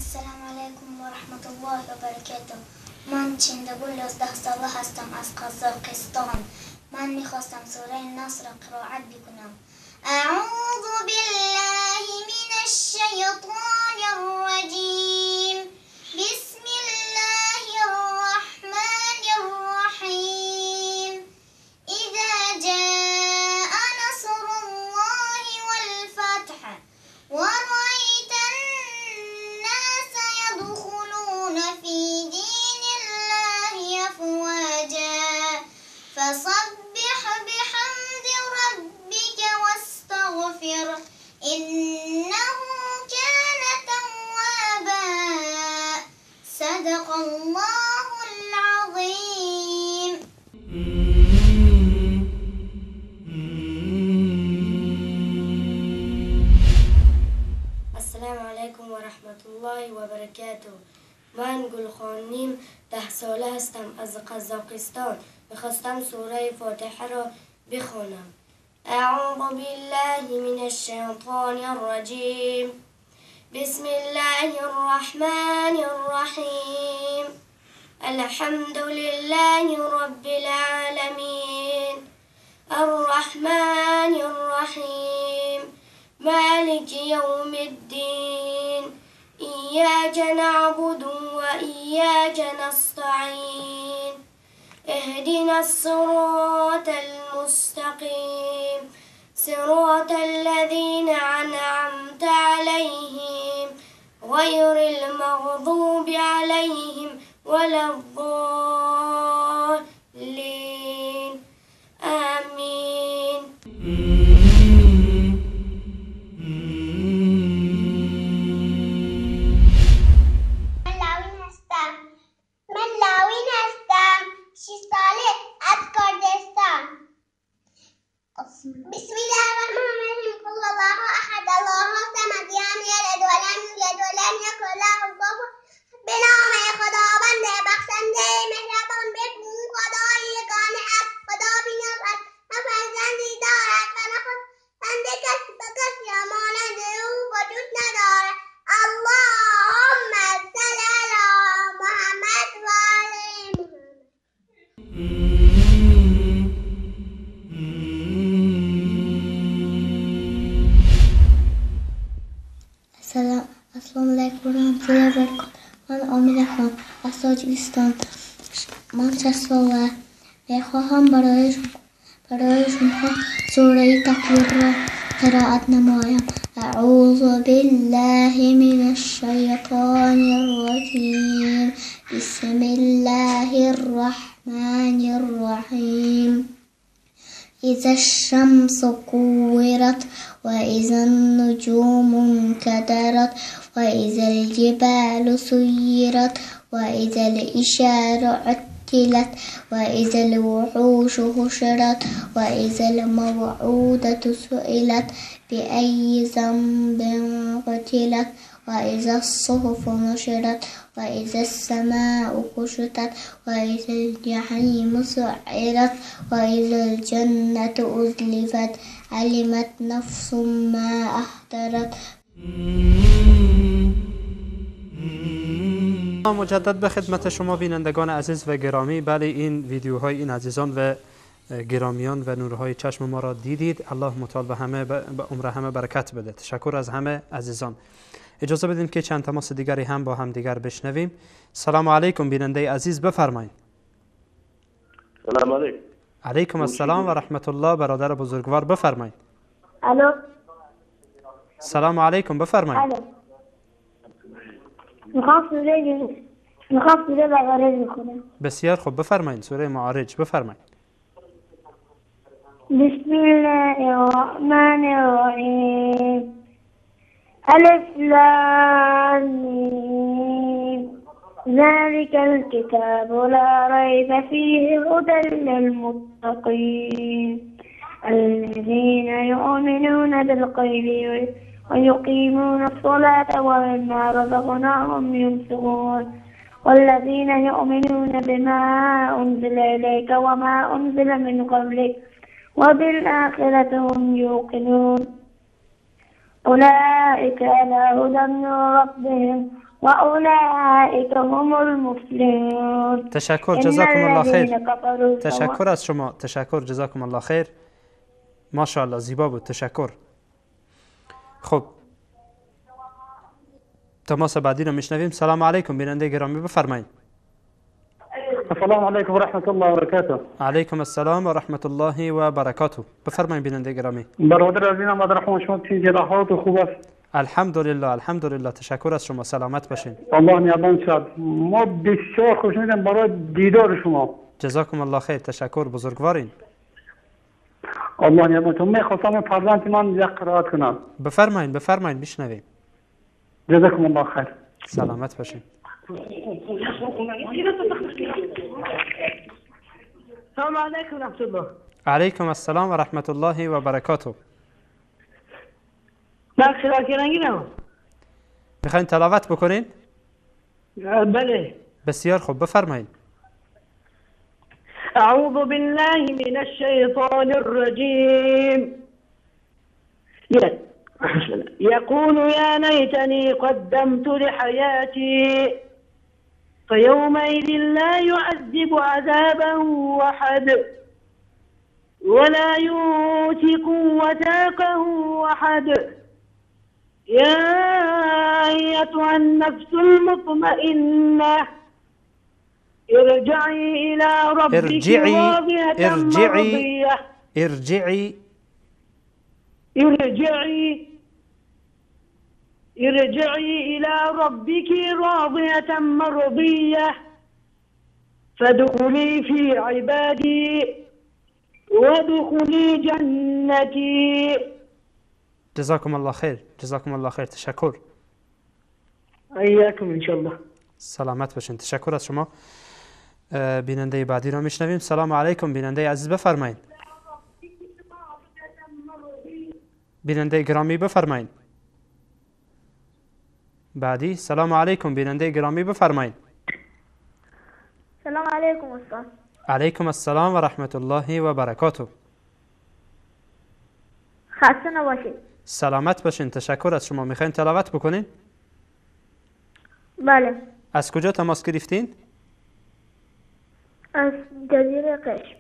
السلام علیکم و رحمت الله و برکاته. من چندگل 11 ساله هستم از قزاقستان. من میخواستم سوره نصر را قرائت بکنم. اعوذ بالله من الشیطان الرجیم. بسم الله الرحمن الرحیم. اذا جاء نصر الله والفتح ورأيت الناس يدخلون في دين الله أفواجا، فسبح بحمد ربك واستغفر، إنه كان توابا. صدق الله العظیم. السلام علیکم و رحمت الله و برکاته. من گلخانیم 10 ساله هستم از قزاقستان. میخواستم سوره فاتحه را بخوانم. اعوذ بالله من الشیطان الرجیم. بسم الله الرحمن الرحیم. الحمد لله رب العالمین، الرحمن الرحیم، مالك يوم الدين إياك نعبد وإياك نستعين اهدنا الصراط المستقيم صراط الذين أنعمت عليهم غير المغضوب عليهم ولا الضالين آمين. من لاوین هستم، 6 ساله از کردستان. بسم الله الرحمن الرحیم. قل الله احد، الله الصمد، لم یلد ولم یولد ولم یکن له کفوا. به نام خداوند بخشنده مهربان. بگو خدای یگانه است، خدا بی‌نیاز است، نه فرزندی دارد و نه خواهند کسی به کسی مانند او وجود ندارد. اللهم صل علی محمد و آل محمد. السلام علیکم و رحمت الله و برکاته. من آمینه خان از تاجیکستان. من 6 ساله. میخواهم برای شما سوره تکویر را قرائت نمایم. اعوذ بالله من الشیطان الرجیم. بسم الله الرحمن الرحیم. إذا الشمس كورت وإذا النجوم انكدرت وإذا الجبال سيرت وإذا العشار عطلت وإذا الوحوش حشرت وإذا الموءودة سئلت بأي ذنب قتلت وإذا الصحف نشرت وإذا السماء كشطت وإذا الجحيم سعرت وإذا الجنة أزلفت علمت نفس ما أحضرت. مجدد به خدمت شما بینندگان عزیز و گرامی. بله، این ویدیوهای این عزیزان و گرامیان و نورهای چشم ما را دیدید. الله متعال به همه به عمر همه برکت بده. تشکر از همه عزیزان. اجازه بدین که چند تماس دیگری هم با هم دیگر بشنویم. سلام علیکم بیننده عزیز، بفرمایید. سلام علیکم. علیکم السلام و رحمت الله. برادر بزرگوار بفرمایید. الو. سلام علیکم، بفرمایید. الو. میخوام سوره معارج بخونم. بسیار خوب، بفرمایید سوره معارج بفرمایید. بسم الله الرحمن الرحیم. الف لام میم. ذلك الكتاب لا ريب فيه هدى للمتقين الذين يؤمنون بالغيب ويقيمون الصلاة ومما رزقناهم ينفقون والذين يؤمنون بما أنزل إليك وما أنزل من قبلك وبالآخرة هم يوقنون أولئك على هدى من ربهم وأولئك هم المفلحون. تشکر، جزاکم الله خیر. تشکر از شما، تشکر، جزاکم الله خیر. ماشاءالله زیبا بود، تشکر. خب تماس بعدی رو میشنویم. سلام علیکم بیننده گرامی، بفرمایید. السلام علیکم و رحمت الله و برکاته. علیکم السلام و رحمت الله و برکاته. بفرمایید بیننده گرامی. برادر عزیزم عبدالرحمن، شما چی حالتون خوب است؟ الحمدلله، الحمدلله، تشکر از شما، سلامت باشین. الله نگهبان شد. ما بسیار خوشحالیم برای دیدار شما. جزاکم الله خیر، تشکر، بزرگوارین. الله نگهبان شما. میخواستم فرزند من یک قرائت کنم. بفرمایید، بفرمایید، بشنویم. جزاکم الله خیر. سلامت باشین. السلام علیکم و رحمت الله. علیکم السلام و رحمت الله و برکاته. من خلاص. میخواین تلاوت بکنین؟ بله. بسیار خوب، بفرمایید. اعوذ بالله من الشیطان الرجیم. يقول يا ليتني قدمت لحياتي فيومئذ لا يعذب عذابه أحد ولا يوثق وثاقه أحد. يا أيتها النفس المطمئنة ارجعي إلى ربك راضية مرضية. ارجعي ارجعي ارجعي إلى ربك راضية مرضية فادخلي في عبادي وادخلي جنتي. جزاكم الله خیر، جزاکم الله خیر. تشکر. ایاکم انشالله. سلامت باشین. تشکر از شما. بیننده بعدی را میشنویم. سلام علیکم بیننده عزیز، بفرمایید. بیننده گرامی بفرمایید. بعدی. سلام علیکم بیننده گرامی بفرمایید. سلام علیکم استاد. علیکم السلام و رحمت الله و برکاته. خسته نباشید. سلامت باشین. تشکر از شما. میخواین تلاوت بکنین؟ بله. از کجا تماس گرفتین؟ از جزیره قشم.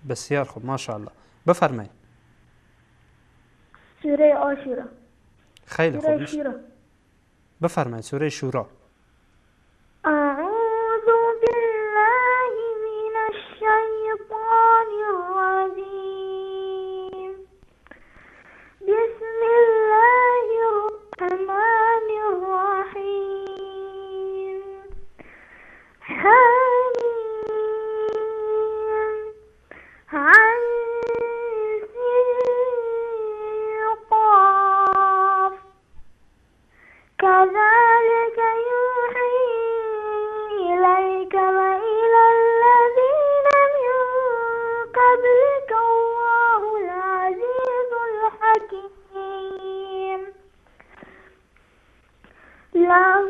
بسیار خوب، ماشاءالله. بفرمایید. سوره عاشورا. خیلی خوب. سوره شورا. بفرمایید سوره شورا. اعوذ بالله من الشیطان الرجیم. بسم الله الرحمن الرحیم. حمیم عین سین قاف. كذلك يوحي إليك وإلى الذين من قبلك الله العزيز الحكيم. له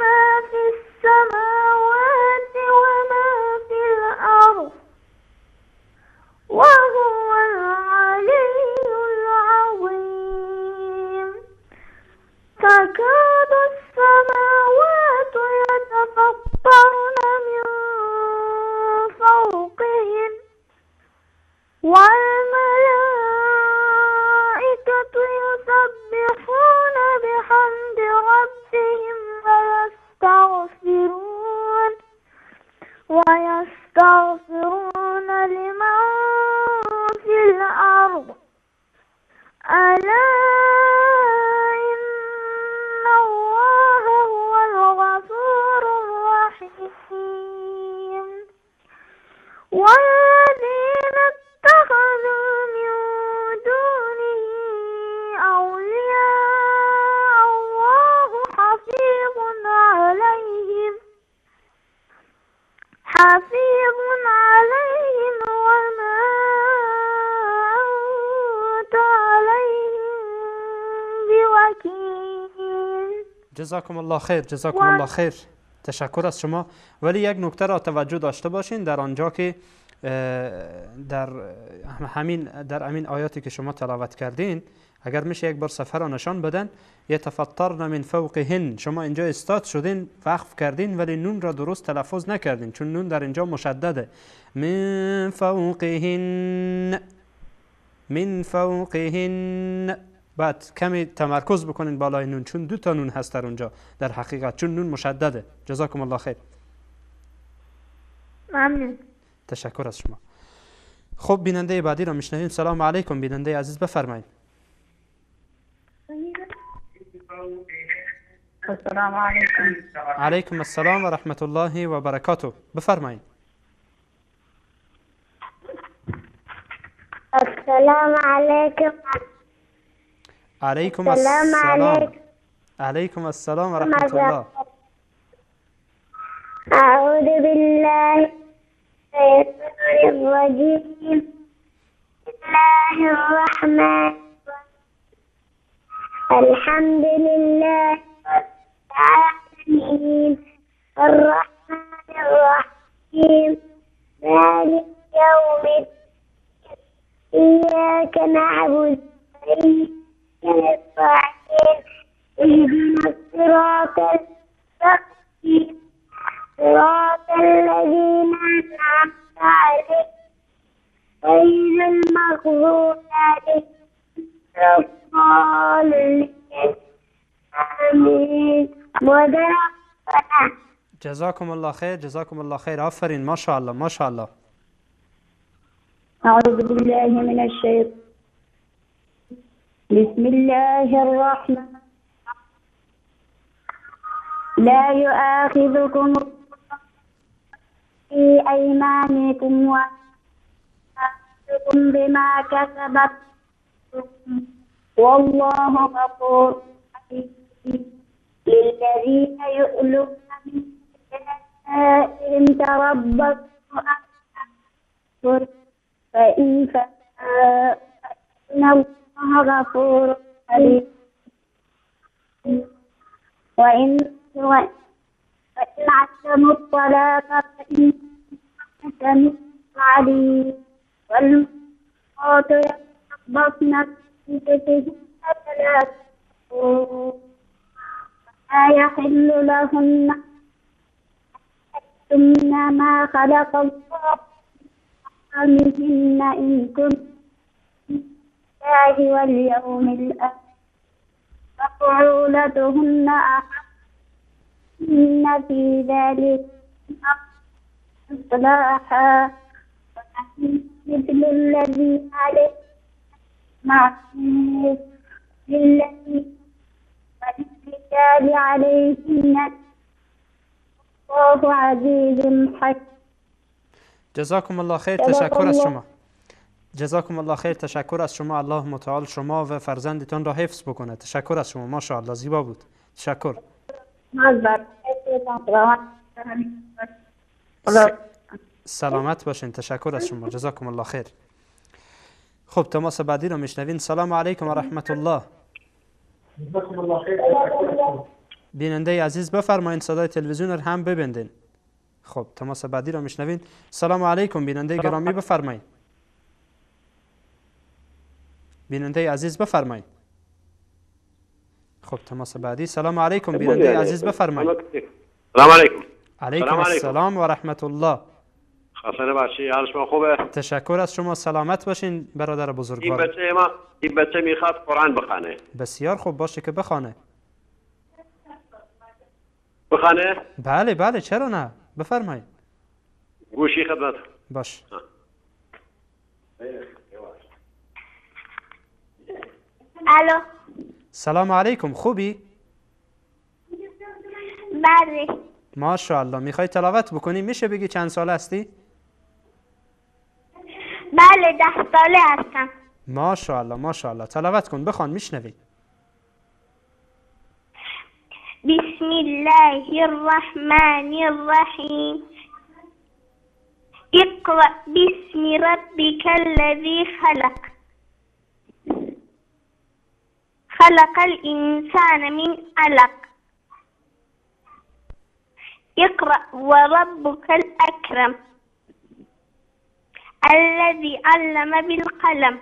ما في السماوات وما في الأرض وهو العلي العظيم. تكاد السماوات يتفطرن من فوقهن والملائكة يسبحون بحمد ربهم ويستغفرون لمن في الأرض. ألا إن الله هو الغفور الرحيم. والذين اتخذوا من دونه أولياء الله حفيظ عليهم وما أنت عليهم بوكيل. جزاکم الله خیر، جزاکم الله خیر. تشکر از شما. ولی یک نکته را توجه داشته باشین، در آنجا که در همین آیاتی که شما تلاوت کردین، اگر میشه یک بار صفحه را نشان بدن، یتفطرن من فوقهن، شما اینجا استاد شدین، وقف کردین ولی نون را درست تلفظ نکردین، چون نون در اینجا مشدده. من فوقهن، من فوقهن. بعد کمی تمرکز بکنین بالای نون، چون دو تا نون هست در اونجا در حقیقت، چون نون مشدده. جزاکم الله خیر. ممنون. تشکر از شما. خب بیننده بعدی را میشنویم. سلام علیکم بیننده عزیز، بفرمایید. السلام علیکم. علیکم السلام و رحمت الله و برکاته. بفرمایید. السلام علیکم. علیکم السلام. علیکم السلام و رحمت الله. اعوذ بالله الرجیم. بسم الله الرحمن الحمد لله رب العالمين الرحمن الرحيم مالك يوم الدين إياك نعبد وإياك نستعين اهدنا الصراط المستقيم صراط الذين أنعمت عليهم غير المغضوب عليهم ولا الضالين. جزاكم الله خير، جزاكم الله خير. آفرین، ماشاءالله ماشاءالله. أعوذ بالله من الشيطان. بسم الله الرحمن. لا يؤاخذكم في أيمانكم ويؤاخذكم بما كسبت والله غفور رحيم. للذين يؤلون من نسائهم تربصوا أربعة فإن فإن الله غفور رحيم. وإن عزموا الطلاق فإن سميع عليم. والمطلقات يتربصن بأنفسهن ثلاثة قروء ولا يحل لهن أن يكتمن ما خلق الله في أرحامهن إن كن بالله واليوم الآخر وبعولتهن أحق في ذلك إصلاحا مثل الذي عليه معروف للذي وللرجال عليهن الله عزيز حكيم. جزاكم الله خیر. تشکر از شما. جزاکم الله خیر. تشکر از شما. الله متعال شما و فرزندتان را حفظ بکنه. تشکر از شما. ماشاءالله زیبا بود. تشکر. سلامت باشین. تشکر از شما. جزاکم الله خیر. خب تماس بعدی رو میشنوین. سلام علیکم و رحمت الله. جزاکم الله خیر. بیننده عزیز بفرمایید صدای تلویزیون رو هم ببندین. خب تماس بعدی رو میشنوین. سلام علیکم بیننده گرامی بفرمایید. بیننده عزیز بفرمایید. خب تماس بعدی. سلام علیکم بیننده عزیز بفرمایید. سلام علیکم. علیکم السلام و رحمت الله. خسته نباشی، حال شما خوبه؟ تشکر از شما، سلامت باشین برادر بزرگوار. این بچه ما، این بچه میخواد قرآن بخونه. بسیار خوب باشه که بخونه. بخونه؟ بله بله چرا نه؟ بفرمایید. گوشی خدمت. باش. الو. سلام علیکم، خوبی؟ بله. ماشاءالله. میخوای تلاوت بکنی؟ میشه بگی چند ساله هستی؟ بله 10 ساله هستم. ماشاءالله ماشاءالله. تلاوت کن، بخوان، میشنوی. بسم الله الرحمن الرحیم. اقرأ باسم ربك الذي خلق. خلق الإنسان من علق. اقرأ وربك الأكرم الذي علم بالقلم.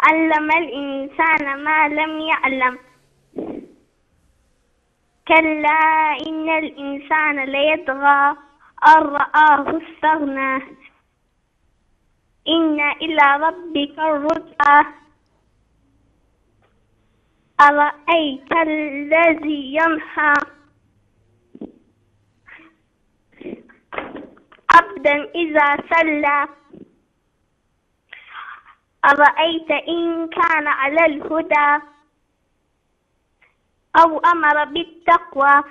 علم الإنسان ما لم يعلم. كلا إن الإنسان ليطغى أن رآه استغنى. إن إلى ربك الرجعى. أرأيت الذي ينهى عبدا إذا صلى. أرأيت إن كان على الهدى أو أمر بالتقوى.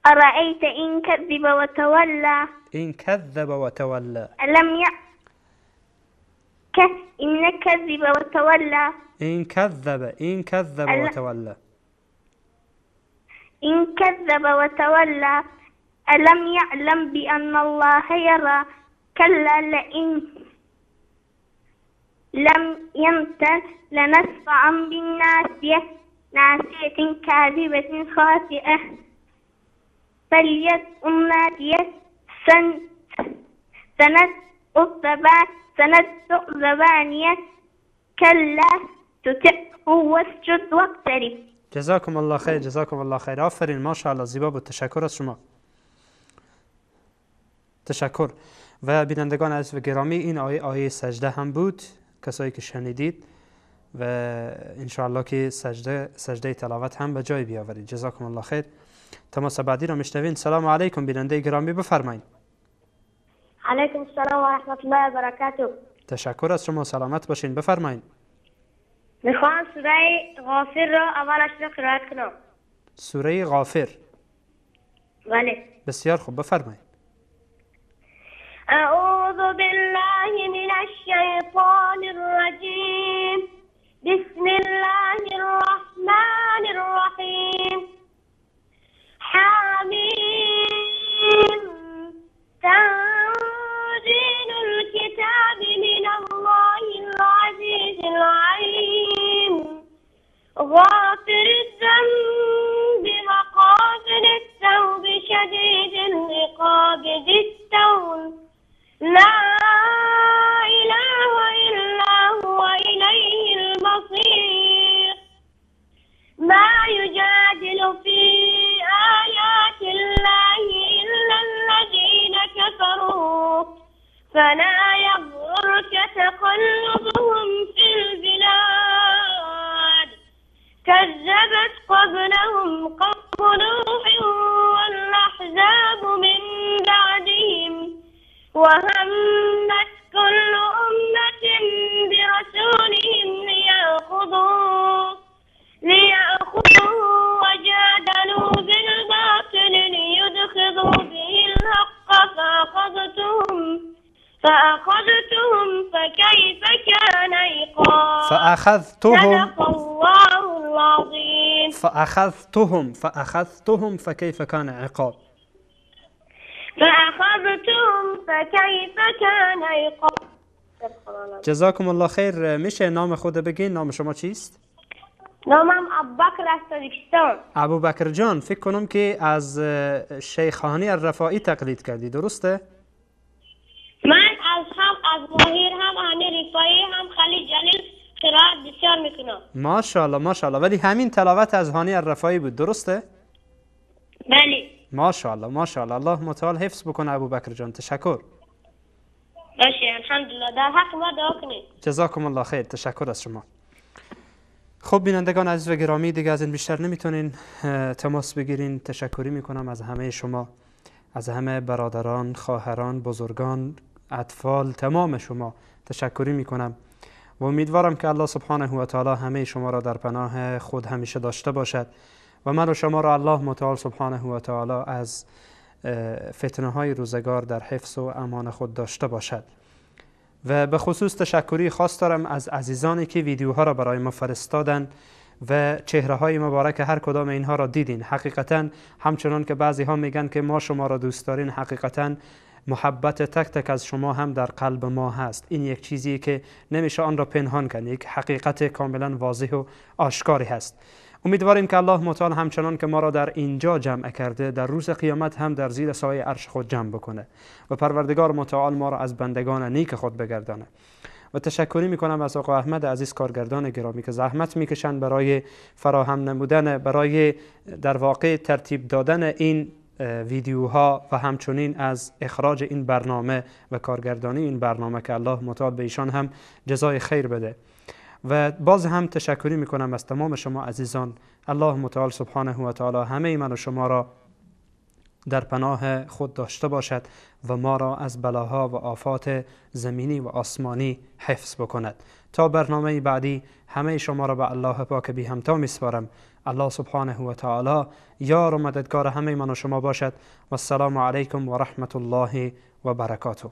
أرأيت إن كذب وتولى. إن كذب وتولى. ألم إن كذب وتولى. إن كذب، إن كذب وتولى. إن كذب وتولى. ألم يعلم بأن الله يرى. كلا لئن لم ينته لنسفعا بالناصية. ناصية كاذبة خاطئة. فليدع ناديه. سندع الزبانية. كلا تطعه واسجد واقترب. جزاکم الله خیر. جزاکم الله خیر. آفرین ماشاءالله زیبا بود. تشکر از شما. تشکر. و بینندگان عزیز و گرامی، این آیه آیه سجده هم بود. کسایی که شنیدید و انشاءالله که سجده تلاوت هم به جای بیاورید. جزاکم الله خیر. تماس بعدی را میشنوین. سلام علیکم بیننده گرامی، بفرمایید. علیکم السلام و رحمت الله و برکاته. تشکر از شما، سلامت باشین، بفرمایید. میخوام سوره غافر را اولش را قرائت کنم. سوره غافر. بله. بسیار خوب، بفرمایید. اعوذ بالله من الشیطان الرجیم. بسم الله الرحمن الرحیم. حامیم تنزیل الكتاب من الله العزیز العلیم. غافر الذنب وقابل التوب شدید العقاب ذی الطول. لا اله الا هو الیه المصیر. ما یجادل فی آیات الله الا الذین كفروا فلا يغرك تقلبهم في البلاد. كذبت قبلهم قوم نوح والأحزاب من بعدهم وهمت كل أمة برسولهم ليأخذوه وجادلوا بالباطل ليدخلوا به الحق فأخذتهم فكيف كان عقاب. فأخذتهم صدق الله العظيم. فأخذتهم فكيف كان عقاب. فأخذتهم فكيف كان عقاب. جزاکم الله خیر. میشه نام خود بگین؟ نام شما چیست؟ نامم ابوبکر از تاجیکستان. ابوبکر جان، فکر کنم که از شیخ هانی الرفاعی تقلید کردی، درسته؟ من از هم از ماهر هم هانی رفاعی هم خلیل جلیل قرائت بسیار میکنم. ماشاءالله ماشاءالله. ولی همین تلاوت از هانی الرفاعی بود، درسته؟ بله. ماشاءالله ماشاءالله. الله متعال حفظ بکنه ابوبکر جان. تشکر. باشه الحمدلله. در حق ما دعا کنید. جزاکم الله خیر. تشکر از شما. خب بینندگان عزیز و گرامی، دیگه از این بیشتر نمیتونین تماس بگیرین. تشکری میکنم از همه شما، از همه برادران، خواهران، بزرگان، اطفال، تمام شما تشکری میکنم و امیدوارم که الله سبحانه و تعالی همه شما را در پناه خود همیشه داشته باشد و من و شما را الله متعال سبحانه و تعالی از فتنه های روزگار در حفظ و امان خود داشته باشد. و به خصوص تشکری خاص دارم از عزیزانی که ویدیوها را برای ما فرستادن و چهره های مبارک هر کدام اینها را دیدین. حقیقتا همچنان که بعضی ها میگن که ما شما را دوست دارین، حقیقتا محبت تک تک از شما هم در قلب ما هست. این یک چیزیه که نمیشه آن را پنهان کرد، یک حقیقت کاملا واضح و آشکاری هست. امیدواریم که الله متعال همچنان که ما را در اینجا جمع کرده، در روز قیامت هم در زیر سایه عرش خود جمع بکنه و پروردگار متعال ما را از بندگان نیک خود بگردانه. و تشکری میکنم از آقا احمد عزیز کارگردان گرامی که زحمت میکشن برای فراهم نمودن، برای در واقع ترتیب دادن این ویدیوها و همچنین از اخراج این برنامه و کارگردانی این برنامه که الله متعال به ایشان هم جزای خیر بده. و باز هم تشکری میکنم از تمام شما عزیزان. الله متعال سبحانه و تعالی همه من و شما را در پناه خود داشته باشد و ما را از بلاها و آفات زمینی و آسمانی حفظ بکند. تا برنامه بعدی همه شما را به الله پاک بی همتا میسپارم. الله سبحانه و تعالی یار و مددگار همه من و شما باشد. و السلام علیکم و رحمت الله و برکاته.